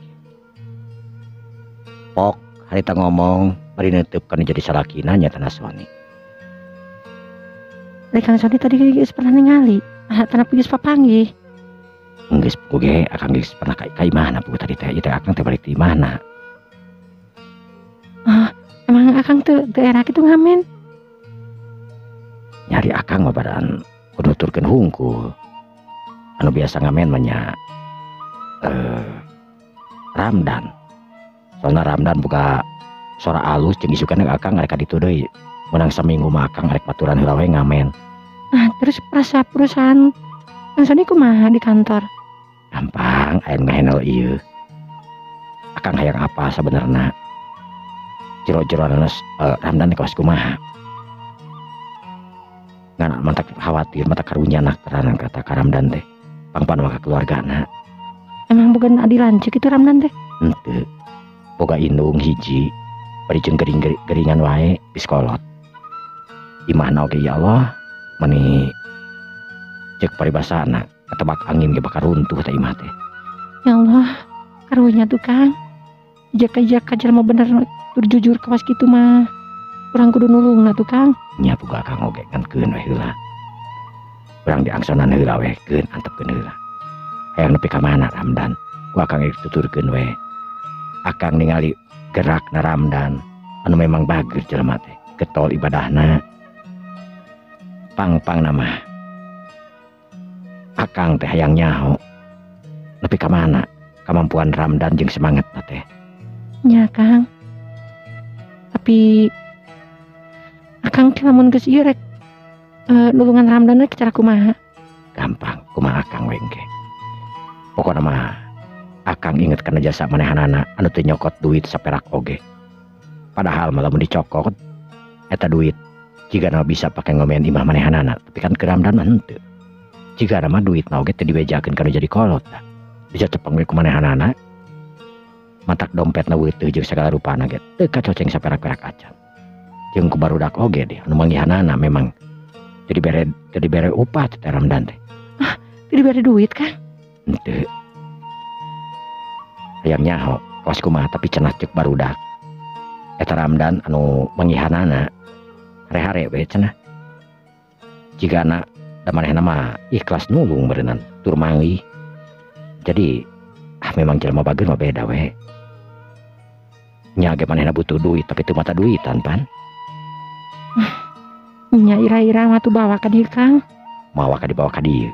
Pok harita ngomong bari neuteupkeun kanu jadi salakina nyatana Sony. Rek Kang Sony tadi geus pernah ningali, ah tana geus papanggih. Geus puguh ge akang geus pernah ka imahna puguh tadi teh ieu teh akang teh balik ti imahna. Ah, emang akang teu era kitu ngamen? Nyari akang mah badan kudu nuturkeun hungkul. Anu biasa ngamen mah nya Ramdan. Soalna Ramdan boga sora alus jeung isukan akang rek ka ditu deui. Menang saminggu mah akang rek baturan heula we ngamen. Ah, terus perasa perusahaan Kang Sony kumaha di kantor? Gampang aya nu ngahandle ieu. Akang hayang apa sabenerna? Jero-jeroana Ramdan kawas kumaha? Ngan mantak khawatir mata karunya anak teranang kata Ramdan teh pangpan maka keluargana. Emang bukan adi lanceuk itu Ramdan teh? Henteu. Boga indung hiji bari jeung gering-geringan wae geus kolot. Imahna oge ya Allah meni ceuk paribasana ketebak angin ge bakal runtuh teh imah teh. Ya Allah, karunya tuh Kang. Jaka-jaka jelema bener tur jujur kawas kitu mah. Urang kudu nulungna tuh Kang. Nya boga akang oge ngan keun we heula. Urang diangsonan heula we keun antepkeun heula. Hayang nepi ka mana Ramdan? Ku akang dituturkeun we. Akang ningali gerakna Ramdan anu memang bager jelema teh, getol ibadahna. Pang-pang nama. Akang teh hayang nyaho. Nepi ka mana kamampuan Ramdan jeung semangatna teh? Nya Kang. Tapi Akang teh lamun geus ieu rek nulungan Ramdan rek cara kumaha? Gampang, kumaha akang we engke. Pokona mah akang inget kana jasa manehanana anu teu nyokot duit saperak oge. Padahal mah lamun dicokot eta duit jigana bisa pake ngomen imah manehanana, tapi kan ke Ramdan mah henteu. Jigana mah duitna oge teu dibejakeun kana jadi kolot. Bisa cepeng we ku manehanana. Matak dompetna weuteung jeung sagala rupana ge teu kacoceng saperak-perak acan. Jeung ku barudak oge deh anu manggihanana memang teu dibere upah teh Ramdan teh. Ah, teu dibere duit Kang? Henteu. Hayang nyaho kawas kumaha tapi cenah ceuk barudak. Eta Ramdan anu manggihanana hare-hare we cenah. Jigana da manehna mah ikhlas nulung beureunan tur manggih. Jadi ah memang jelema bager mah beda we. Nya ge manehna butuh duit tapi teu mata duitan pan. Nya ira-ira mah tuh bawa ka dieu Kang. Mawa ka dibawa ka dieu.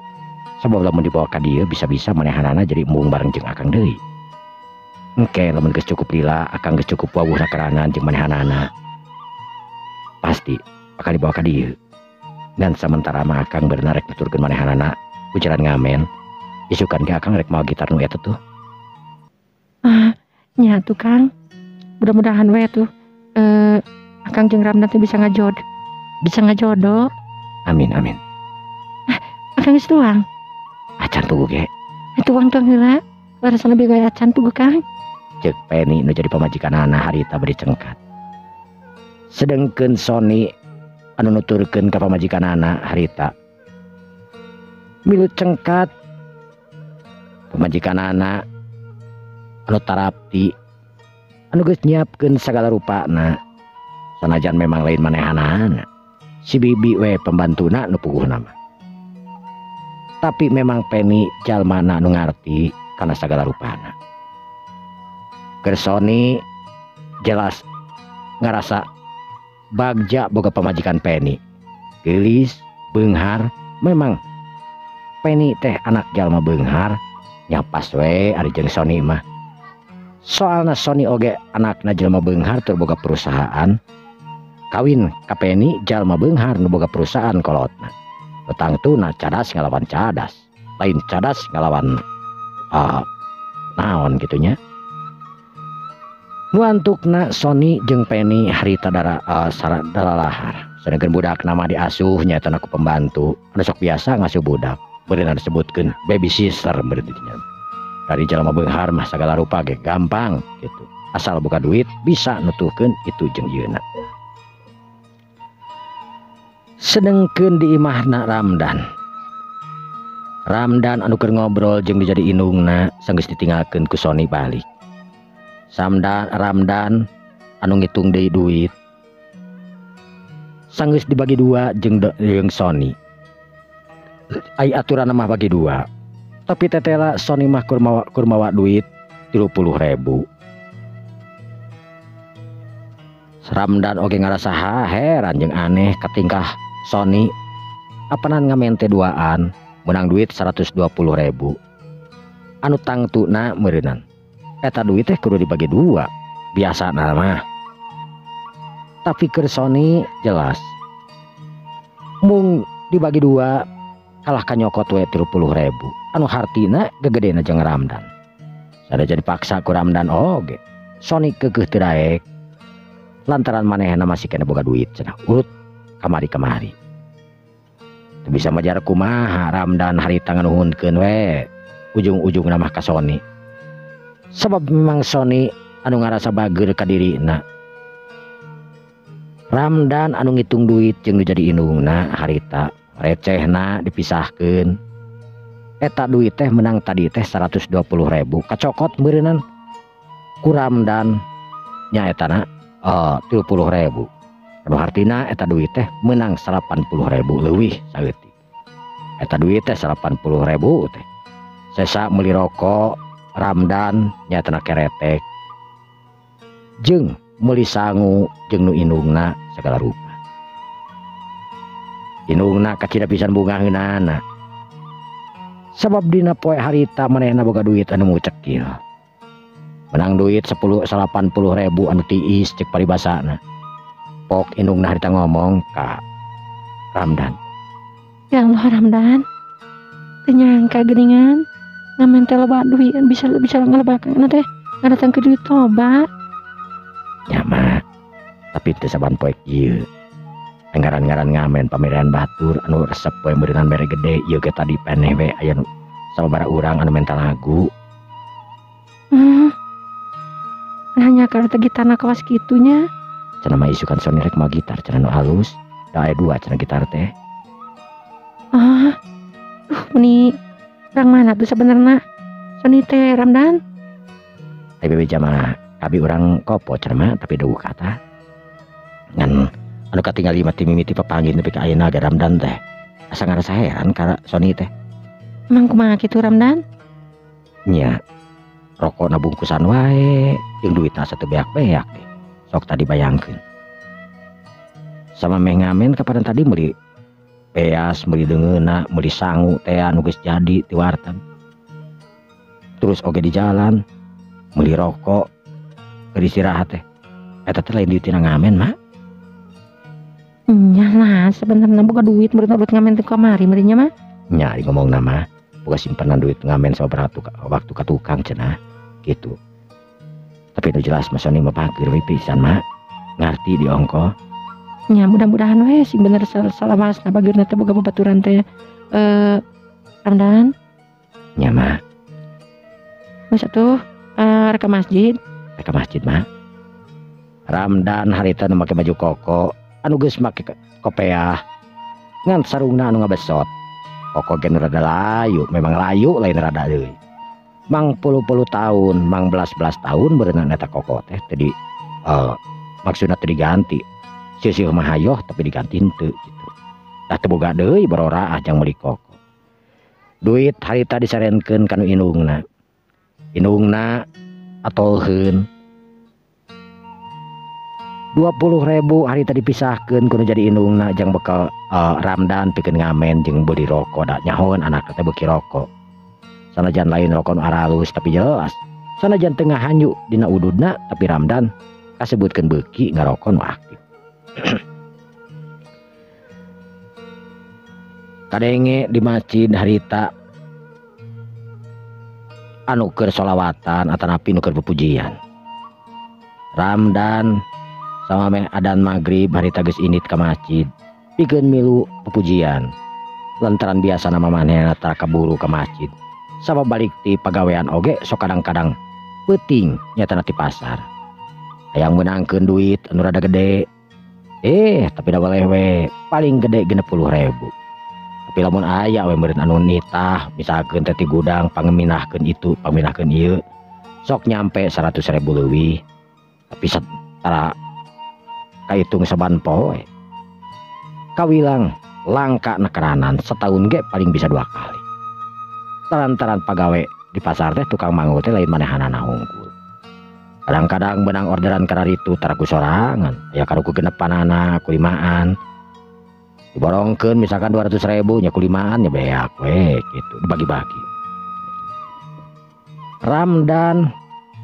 Sabab lamun dibawa ka dieu bisa-bisa manehanana jadi embung bareng jeung akang deui. Engke lamun geus cukup lila, akang geus cukup wawuhna keranan jeung manehanana. Pasti bakal dibawa ka dieu. Dan sementara mah akang beurna rek nuturkeun manehanana ujaran ngamen. Isukan ge akang rek mawa gitar nu eta tuh. Ah, Nya tuh Kang. Mudah-mudahan we tuh Akang jeung Ramdan teh bisa ngajodoh. Amin amin. Akang geus tuang. Acan puguh ge. Tuang tuang heula. Leresan lebih gaya acan puguh Kang. Ceuk Peni nu jadi pamajikanana harita bari cengkat. Sedengkeun Sony anu nuturkeun ka pamajikanana harita. Milu cengkat pamajikanana anu tarapti anu geus nyiapkeun sagala rupana. Sanajan memang lain manehanana. Si bibi we pembantuna nu puguhna mah. Tapi memang Peni jalmana anu ngarti kana sagala rupana. Keur Sony jelas ngarasa bagja boga pamajikan Peni. Geulis, beunghar, memang Peni teh anak jalma beunghar, nya pas we ari jeung Sony mah. Soalna Sony oge anakna jalma beunghar tur boga perusahaan. Kawin ka Peni jalma beunghar nu boga perusahaan kolotna. Tangtuna cadas ngalawan cadas, lain cadas ngalawan naon gitunya. Nu antukna Sony jeung Peni harita dalalahar. Sedangkan budak nama diasuh nyaeta ku pembantu anu sok biasa ngasuh budak. Beureunan disebutkeun baby sister beureun dinya. Dari jalma beunghar mah sagala rupa ge gampang gitu. Asal boga duit bisa nutuhkeun itu jeung ieuna. Sedengkeun di imahna Ramdan. Ramdan anu keur ngobrol jeung dijadi indungna sanggeus ditinggalkeun ku Sony balik. Samdan Ramdan anu ngitung deui duit sanggeus dibagi dua jeung Sony. Ai aturan mah bagi dua. Tapi tetela Sony mah kur mawa duit 30.000. Ramdan oge ngarasa heran jeung aneh katingkah Sony apanan ngamente duaan menang duit 120.000. Anu tangtuna meureunan. Eta duit teh kudu dibagi dua biasana mah. Tapi keur Sony jelas mung dibagi dua kalah ka nyokot we 30.000. Anu hartina gegedena jeung Ramdan. Sada jadi paksa ku Ramdan oge. Sony keukeuh teu daek lantaran manehna masih kena boga duit cenah urut kamari-kamari. Teu bisa majar kumaha Ramdan harita nganuhunkeun we ujung-ujungna mah ka Sony. Sebab memang Sony anu ngarasa bageur ka dirina. Ramdan anu ngitung duit jeung nu jadi indungna harita recehna dipisahkeun. Eta duit teh menang tadi teh 120.000 kacokot meureunnan ku Ramdan nya etana 30.000. Anu hartina eta duit teh menang 80.000 leuwih saeutik. Eta duit teh 80.000 teh. Sesa meuli rokok Ramdan nyatana keretek jeung meuli sangu jeung nu indungna sagala rupa. Indungna kacida pisan bungaheunana. Sabab dina poe harita manehna boga duit anu mucekil. Menang duit 80.000 anu tiis cek paribasana. Pok indungna harita ngomong ka Ramdan. Ya Allah Ramdan, teu nyangka geuningan ngamen teh loba duit bisa ngalebakeun teh ngadatangkeun duit loba. Nya mah, tapi teu saban poe ieu. Ngaran-ngaran ngamen pameran batur anu resep poe meureunan mere gede ieu ge tadi peneh we aya nu sababaraha urang anu menta lagu. Hanya karena gitarna kawas kitunya. Cenah mah isukan Sony rek mawa gitar cenah nu halus. Da aya dua cenah gitar teh. Meni orang mana tuh sebenarnya Sony teh Ramdan? Ai bebe jamaah abi urang kopo cenah mah tapi deuk kata. Ngan anu katingali mah ti mimiti papanggih nepi ka ayeuna ge Ramdan teh. Asa ngarasa heran ka Sony teh. Emang kumaha kitu Ramdan? Nya rokokna bungkusan wae jeung duitna asa teu beak-beak deh. Sok tadi bayangkeun. Sama meh ngamen kapanan tadi meuli beas, meuli deungeunna, meuli sangu teh anu geus jadi ti warteg. Terus oge di jalan meuli rokok keur istirahat teh. Eta teh lain duitina ngamen mah. Nya lah sebenarnya boga duit meureun duit ngamen teh kamari meureun nya mah. Nya ari ngomongna mah boga simpenan duit ngamen sababaraha waktu ka tukang cenah gitu. Tapi nu jelas mah Sony mah bager we pisan mak. Ngarti di ongko. Nya mudah-mudahan we sing bener salawasna bageurna teh boga babaturan teh. Ramdan. Nya mak. Geus atuh rek ka masjid. Rek ka masjid mak. Ramdan harita nu make baju koko anu geus make kopeah ngan sarungna anu ngabesot. Koko ge nu rada layu, memang layu lain rada deui. Mang puluh-puluh tahun, mang belas-belas tahun berenang eta koko teh tadi maksudna teu diganti. Seuseum mah hayoh tapi diganti henteu gitu. Tah teu boga deui bororaah jang meuli koko. Duit harita disarenkeun ka nu indungna. Indungna atolheun 20.000 harita dipisahkeun kudu jadi indungna jang bekal Ramdan pikeun ngamen jeung beuli rokok da nyahoeun anak teh beuki rokok. Sanajan lain rokok nu aralus tapi jelas. Sanajan teu ngahanyu dina ududna tapi Ramdan kasebutkeun beuki ngarokok nu aktif. Kadenge di masjid harita anu keur sholawatan atanapi nu keur pujian. Ramdan sama meh adan maghrib harita geus indit ka masjid pikeun milu pujian. Lantaran biasa nama manehna tara kaburu ka masjid. Sabab balik ti pagawean oge sok kadang-kadang peuting nyatana ti pasar. Hayang meunangkeun duit anu rada gede. Tapi da boleh we paling gede 60.000. Tapi lamun aya we meureun anu nitah misalkeun teh ti gudang pangeminahkeun itu, pangeminahkeun ieu sok nyampe 100.000 leuwih. Tapi tara kahitung saban poe. Kawilang langka nekeranan setahun ge paling bisa 2 kali. Lantaran pagawe di pasar teh tukang manggul teh lain manehanana unggul. Kadang-kadang benang orderan kararitu tara ku sorangan, aya karuku genepanana ku limaan. Diborongkeun misalkan 200.000 nya ku limaan nya beak we gitu dibagi-bagi. Ramdan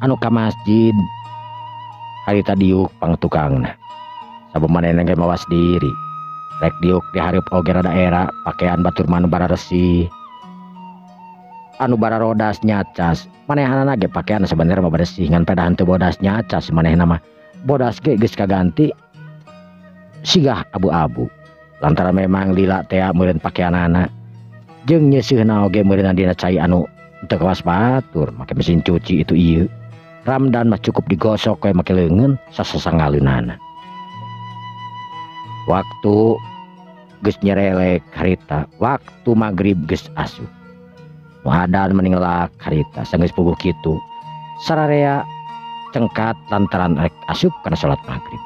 anu ka masjid harita diuk pangtukangna. Sabab manehna ge mawas diri. Rek diuk di hareup oge rada era pakaian batur mah anu bararesi. Anu bararodas nyacas. Manehanana ge pakaian sebenarnya mah bersih ngan pedahan teu bodas nyacas manehna mah. Bodas ge geus kaganti sigah abu-abu. Lantaran memang lila tea meureun pakaianana. Jeung nyeuseuna oge meureunna dina cai anu teu kawas batur make mesin cuci itu ieu. Ramdan mah cukup digosok we make leungeun sasasangaleunana. Waktu geus nyerelek harita, waktu maghrib geus asup. Nu adan meninglak harita sanggeus puguh kitu. Sararea cengkat lantaran rek asup kana salat maghrib.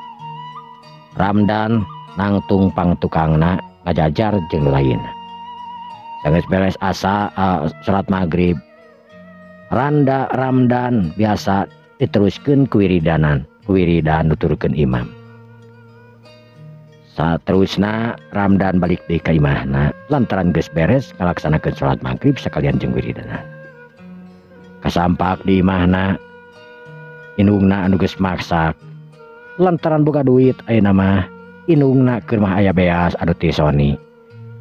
Ramdan nangtung pangtukangna ngajajar jeung lainna. Sanggeus beres asa salat maghrib. Randa Ramdan biasa diteruskeun ku wiridanan, ku wiridan nuturkeun imam. Saterusna Ramdan balik deui ka imahna lantaran geus beres ngalaksanakeun salat maghrib sakalian jeung wiridanan. Kasampak di imahna indungna anu geus maksak lantaran boga duit ayeuna mah indungna keur mah aya beas anu ti Sony.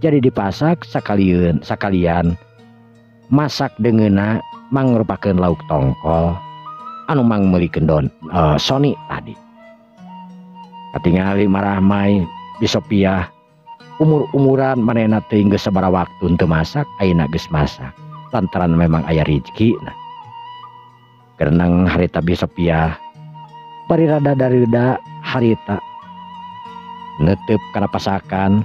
Jadi dipasak sakalian masak deungeunna mangrupakeun lauk tongkol anu mangmeulikeun Sony tadi. Katingali marahmai Bisopiah umur-umuran manehna teh geus sabaraha waktu teu masak ayeuna geus masak lantaran memang aya rezeki. Nah kerenang harita Bisopiah bari rada dareuda harita netep kana pasakan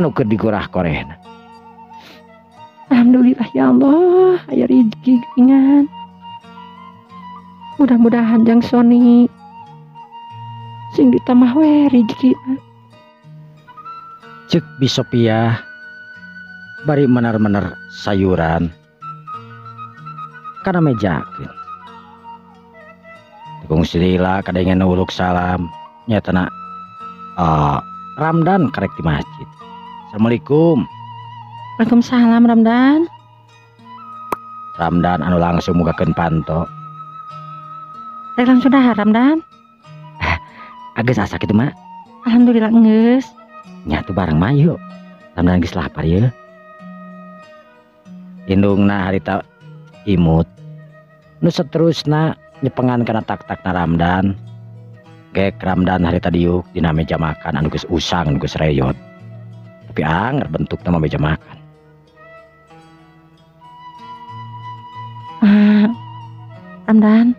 anu keur digorah korehna. Alhamdulillah ya Allah aya rezeki geuningan. Mudah-mudahan jang Sony sing ditambah we rezekina. Ceuk Bisopiah bari mener-mener sayuran kana mejakeun. Kungsi lila kadengen uluk salam nyatana Ramdan karek di masjid. Assalamualaikum. Waalaikumsalam Ramdan. Ramdan anu langsung mugakeun panto. Rek langsung dahar Ramdan. Geus asa kitu mak. Alhamdulillah geus. Nya tuh bareng mah yuk. Ramdan geus lapar ye. Indungna harita imut. Nu seterusna Nyepengan kana tak-takna Ramdan. Gek Ramdan harita diuk dina meja makan anu geus usang anu geus reyot. Tapi anger bentukna mah meja makan. Ramdan.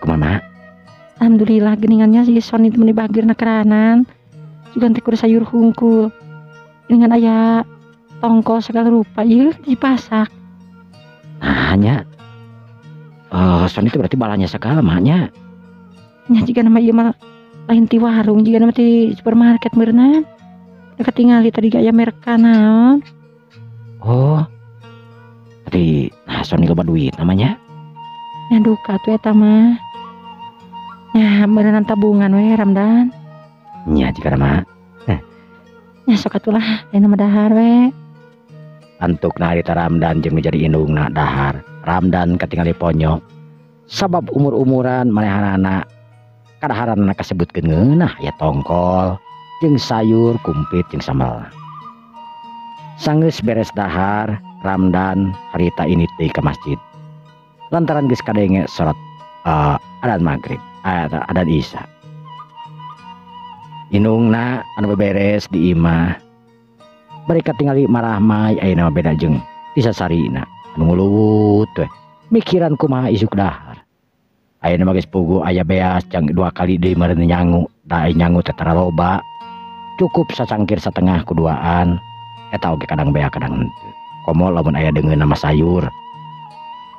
Kumaha? Alhamdulillah geningannya si Sony meni bagirna keranan. Sugan teh kudu sayur hungkul. Geningan aya tongkol segala rupa ieu dipasak. Nah nya. Sony itu berarti balanya segala maknya. Nya jiga nama ieu mah lain ti warung jiga nama ti supermarket meureunna. Ketingali tadi gaya merek naon. Oh. Tadi nah Sony loba duit namanya. Nya duka tuh eta mah. Nya meureunna tabungan we Ramdan. Nya jiga nama. Nya sok atulah ayeuna mah dahar we. Antukna harita Ramdan jeung nu jadi indungna dahar. Ramdan katingali ponyok. Sabab umur-umuran manehanana kadaharanna kasebutkeun ngeunah aya tongkol jeung sayur kumpit jeung sambal. Sanggeus beres dahar, Ramdan harita ini deui ka masjid. Lantaran geus kadenge salat adan maghrib, adan isya. Indungna anu beberes di imah. Bari katingali marahmai ayeuna mah beda jeung ti sasarina. Anu nguluwut we mikiran kumaha isuk dahar. Ayeuna mah geus puguh aya beas jang 2 kali deui meureun nyangu, da nyangu teh tara loba. Cukup sacangkir satengah kuduaan eta oge kadang bea kadang henteu. Komo lamun aya deungeun mah sayur.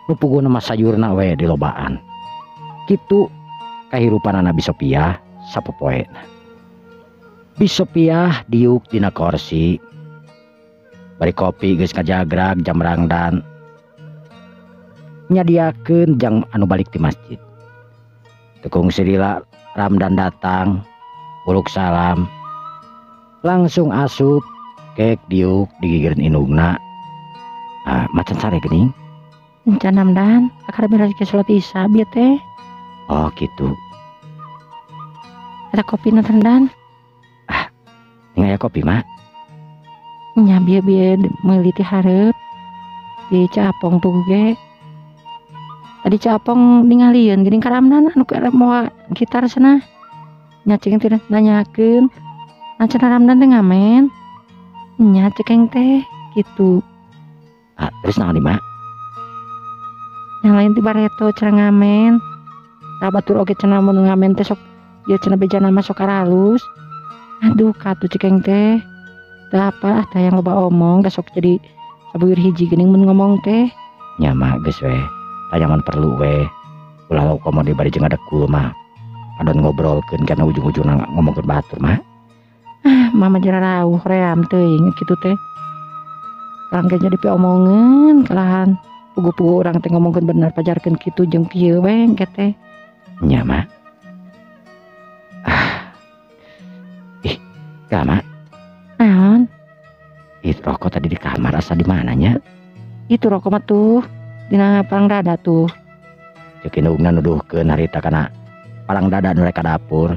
Nu puguhna mah sayurna we dilobaan. Kitu kahirupanana Bi Sopiah sapopoena. Bi Sopiah diuk dina korsi. Bari kopi geus ngajagrag jam rangdan. Nyadiakeun jang anu balik ti masjid. Tekung silila Ramdan datang, uluk salam. Langsung asup kek diuk digigireun indungna. Ah, macan sare geuning. Encan Ramdan, akar beres ke salat isya bieu teh. Oh gitu. Ada kopi na Ramdan? Ah, ning aya kopi mak. Nya bieu bieu meuli ti hareup. Di Capong tuh ge. Tadi Capong ningalieun geuning ka Ramdan anu keur moal gitar cenah. Nya cing teh nanyakeun. Nah cenah Ramdan teh ngamen. Nya cekeng teh gitu. Ah, terus naon di mak? Yang lain ti bareto cenah ngamen. Tah batur oge cenah mun ngamen teh sok ieu cenah bejana mah sok aralus. Aduh katuh cekeng teh. Teu apa ah teh yang loba omong da sok jadi sabuyur hiji geuning mun ngomong teh. Nya mah geus we. Tanyaman perlu we. Ulah lauk komo di bari jeung adekul mah. Adon ngobrolkeun kana ujung-ujungna ngomongkeun batur mah. Ah, mama jera rauh ream teuing kitu teh. Urang ge jadi piomongeun kalahan. Puguh-puguh urang teh ngomongkeun bener pajarkeun kitu jeung kieu we engke teh. Nya mah. Ah. Ih, gak mak. Naon? Ih, rokok tadi di kamar asa di mananya? Itu rokok mah tuh dina palang dada tuh. Ceuk indungna nuduhkeun harita kana palang dada nu rek ka dapur.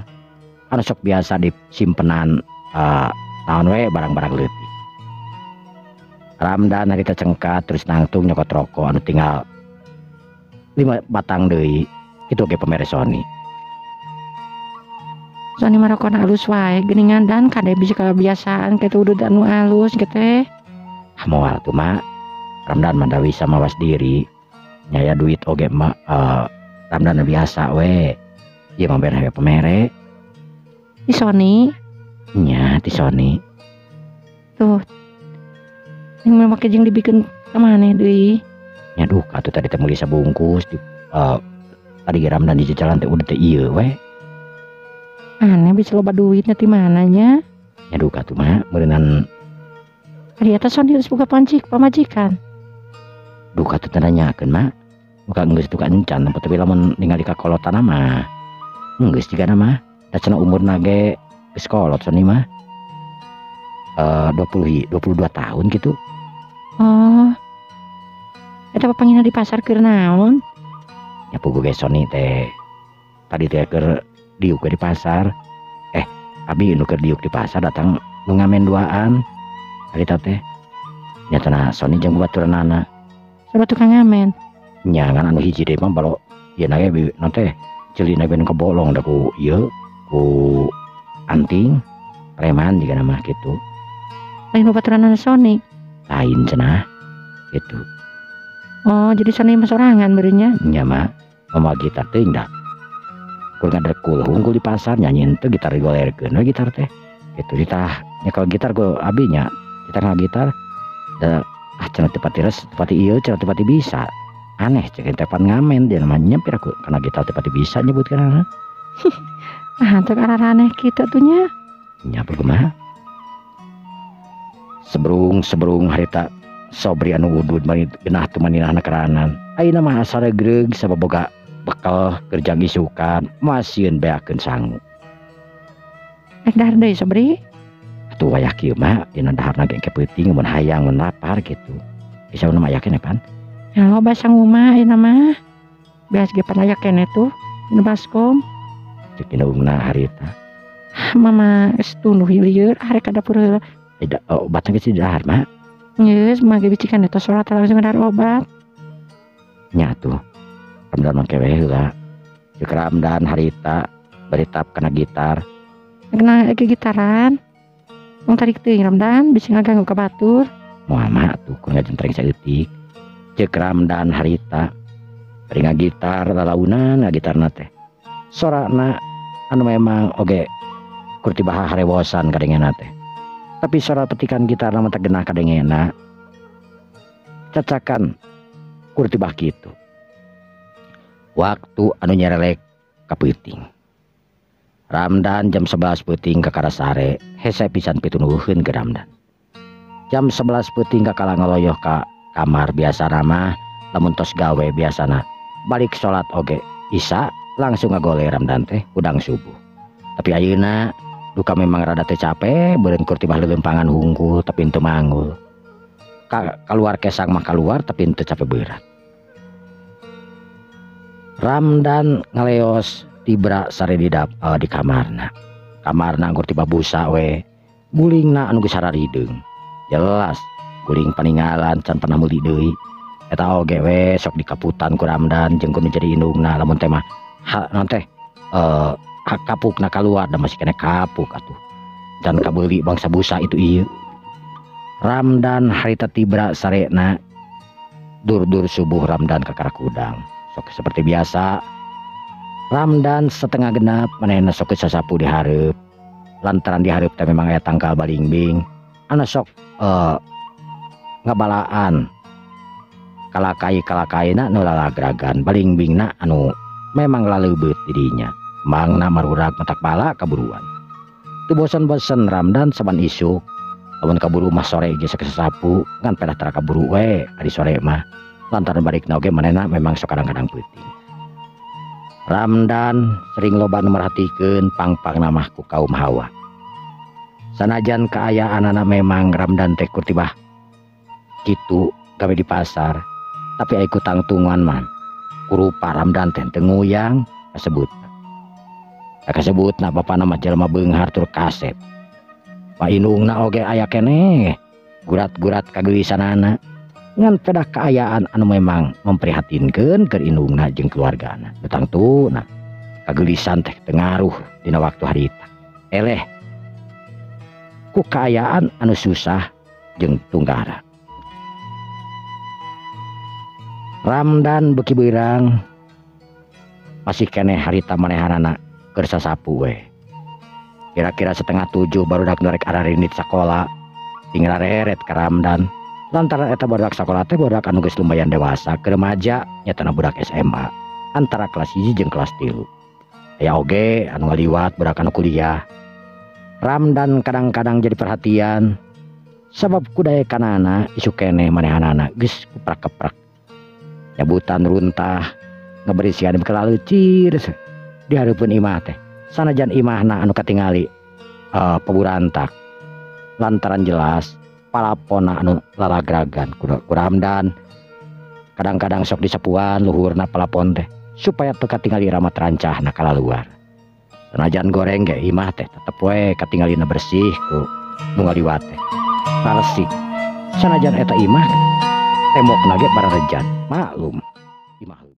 Anu sok biasa disimpenan naon we barang-barang leutik. Ramdan harita cengkat terus nangtung nyokot rokok anu tinggal 5 batang deui. Kitu ge pamere Sony. Sony mah rokona alus wae geuningan dan kade bisa kebiasaan kitu udud anu alus kitu teh. Ah moal tuh mak. Ramdan mah da bisa mawas diri. Nyaya duit oge mah Ramdan biasa we. Ieu mah bener we pamere. Ti Sony? Nya ti Sony. Tuh. Yang make jeung dibikeun ka maneh deui? Nya duka tuh tadi teh meuli sabungkus di tadi Ramdan di jalan teh udah teh ieu we. Aneh bisa loba duitnya ti mana nya? Nya duka tuh mah meureunan. Ari eta Sony geus boga pamajikan. Duka tuh teh nanyakeun mah. Buka geus duka encan tapi lamun ningali ka kolotana mah geus jigana mah. Da cenah umurna ge geus kolot Sony mah. 22 tahun gitu. Oh. Eta papangina di pasar keur naon? Nya puguh ge Sony teh. Tadi teh keur diuk di pasar. Abi nu keur diuk di pasar datang nu ngamen duaan. Harita teh. Nya cenah Sony jeung babaturanana. Sarua tukang ngamen. Nya ngan anu hiji deui mah balo Ieu na ge naon teh ceulina ben kebolong da ku ieu ku anting preman jiga mah kitu. Lain babaturanna Sony. Lain cenah gitu. Oh, jadi Sony mah sorangan beureunnya. Nya mah mama gitar teuing da. Kur ngadrekul hungkul di pasar nyanyi teu gitar digolerkeun we gitar teh. Gitu ditah nyekel gitar ku abi nya. Kita ngagitar da ah cenah teu pati res, teu pati ieu cenah teu pati bisa. Aneh cek teh pan ngamen dia mah nyepir aku kana gitar teu pati bisa nyebutkeun. Ah, teu araraneh kitu atuh nya. Nya kumaha? Seberung-seberung harita Sobri anu udud mani genah teu maninahna keranan. Ayeuna mah asa regreg sabab boga bekal kerja isukan masieun beakeun sangu. Rek dahar deui Sobri? Atuh wayah kieu mah dina daharna ge engke peuting mun hayang mun lapar kitu. Bisa mah aya keneh pan. Ya loba sangu mah ayeuna mah. Beas ge pan aya keneh tuh dina baskom. Ceuk indungna harita. Mama geus tunduh lieur arek ka dapur heula. Tidak, obatna geus didahar mah. Geus mah ge bicikan eta salat langsung dahar obat. Nya atuh. Ramdan mah kewe heula. Ceuk Ramdan harita bari tap kana gitar. Kena ke gitaran. Mong tarik teuing Ramdan bisi ngaganggu ka batur. Moal mah atuh ku ngajentreng saeutik. Ceuk Ramdan harita bari ngagitar lalaunan ngagitarna teh. Sorana anu memang oge kur tiba harewosan kadengena teh. Tapi suara petikan gitar mah teu genah kadengena. Cacakan kur tibah kitu. Waktu anu nyerelek ka peuting. Ramdan jam 11 peuting ka Karasare, hese pisan pitunuhkeun ke Ramdan. Jam 11 peuting ka kala ngaloyoh ka kamar biasana mah lamun tos gawe biasana balik salat oge isya langsung ngagole Ramdan teh hudang subuh. Tapi ayeuna duka memang rada teh capek beureun kur tibah leuleumpangan hungkul tapi teu manggul. Kaluar kesang mah kaluar tapi teu capek berat. Ramdan ngaleos tibra sare di di kamarna. Kamarna anggur tiba busa we. Gulingna anu geus hararideung. Jelas guling paningalan can pernah meuli deui. Eta oge we sok dikaputan ku Ramdan jeung ku nu jadi indungna lamun teh mah naon teh kapukna kaluar da masih kene kapuk atuh. Dan kabeuli bangsa busa itu ieu. Ramdan harita tibra sarena dur-dur subuh Ramdan ka Karakudang. Sok seperti biasa Ramdan setengah genap manehna sok sasapu di hareup. Lantaran di hareup teh memang aya tangkal balingbing. Anu sok ngabalaan kalakai-kalakaina nu lalagragan balingbingna anu memang laleubeut di dinya. Mangna marurak matak bala kaburuan. Teu bosen-bosen Ramdan saban isuk lamun kaburu mah sore ge sok sasapu ngan pedah tara kaburu we ari sore mah. Lantaran barikna oge manehna memang sok kadang-kadang peuting. Ramdan sering loba nu merhatikeun pang-pangna mah ku kaum hawa. Sanajan kaayaanana memang Ramdan teh kur tibah kitu gawe di pasar, tapi ai ku tangtungan mah kurupa Ramdan teh teu nguyang kasebut. Kasebutna bapana mah jelema beunghar tur kasep. Pa indungna oge aya keneh gurat-gurat kageulisanana. Ngan pedah kaayaan anu memang memprihatinkeun keur indungna jeung keluargana. Tangtuna kageulisan teh teu ngaruh dina waktu harita. Eleh ku kaayaan anu susah jeung tunggara. Ramdan beuki beurang masih keneh harita manehanana keur sasapu we. Kira-kira 6:30 barudak nu rek ararinit sakola tinggal reret ka Ramdan. Lantaran eta barudak sakola teh barudak anu geus lumayan dewasa keur remaja nyatana budak SMA antara kelas 1 jeung kelas 3. Aya oge anu ngaliwat budak anu kuliah. Ramdan kadang-kadang jadi perhatian sabab kudaekanana isuk keneh manehanana geus kuprak-keprak. Nyabutan runtah ngeberisian kelalu cir di hareupeun imah teh. Sanajan imahna anu katingali peburantak. Lantaran jelas palapona anu lalagragan ku Ramdan kadang-kadang sok disepuan luhurna palapon teh supaya teu katingali ramat rancahna kalaluar. Sanajan goreng ge imah teh tetep we katingalina bersih ku nu ngaliwat teh. Raresik. Sanajan eta imah tembokna ge bararejan maklum imah.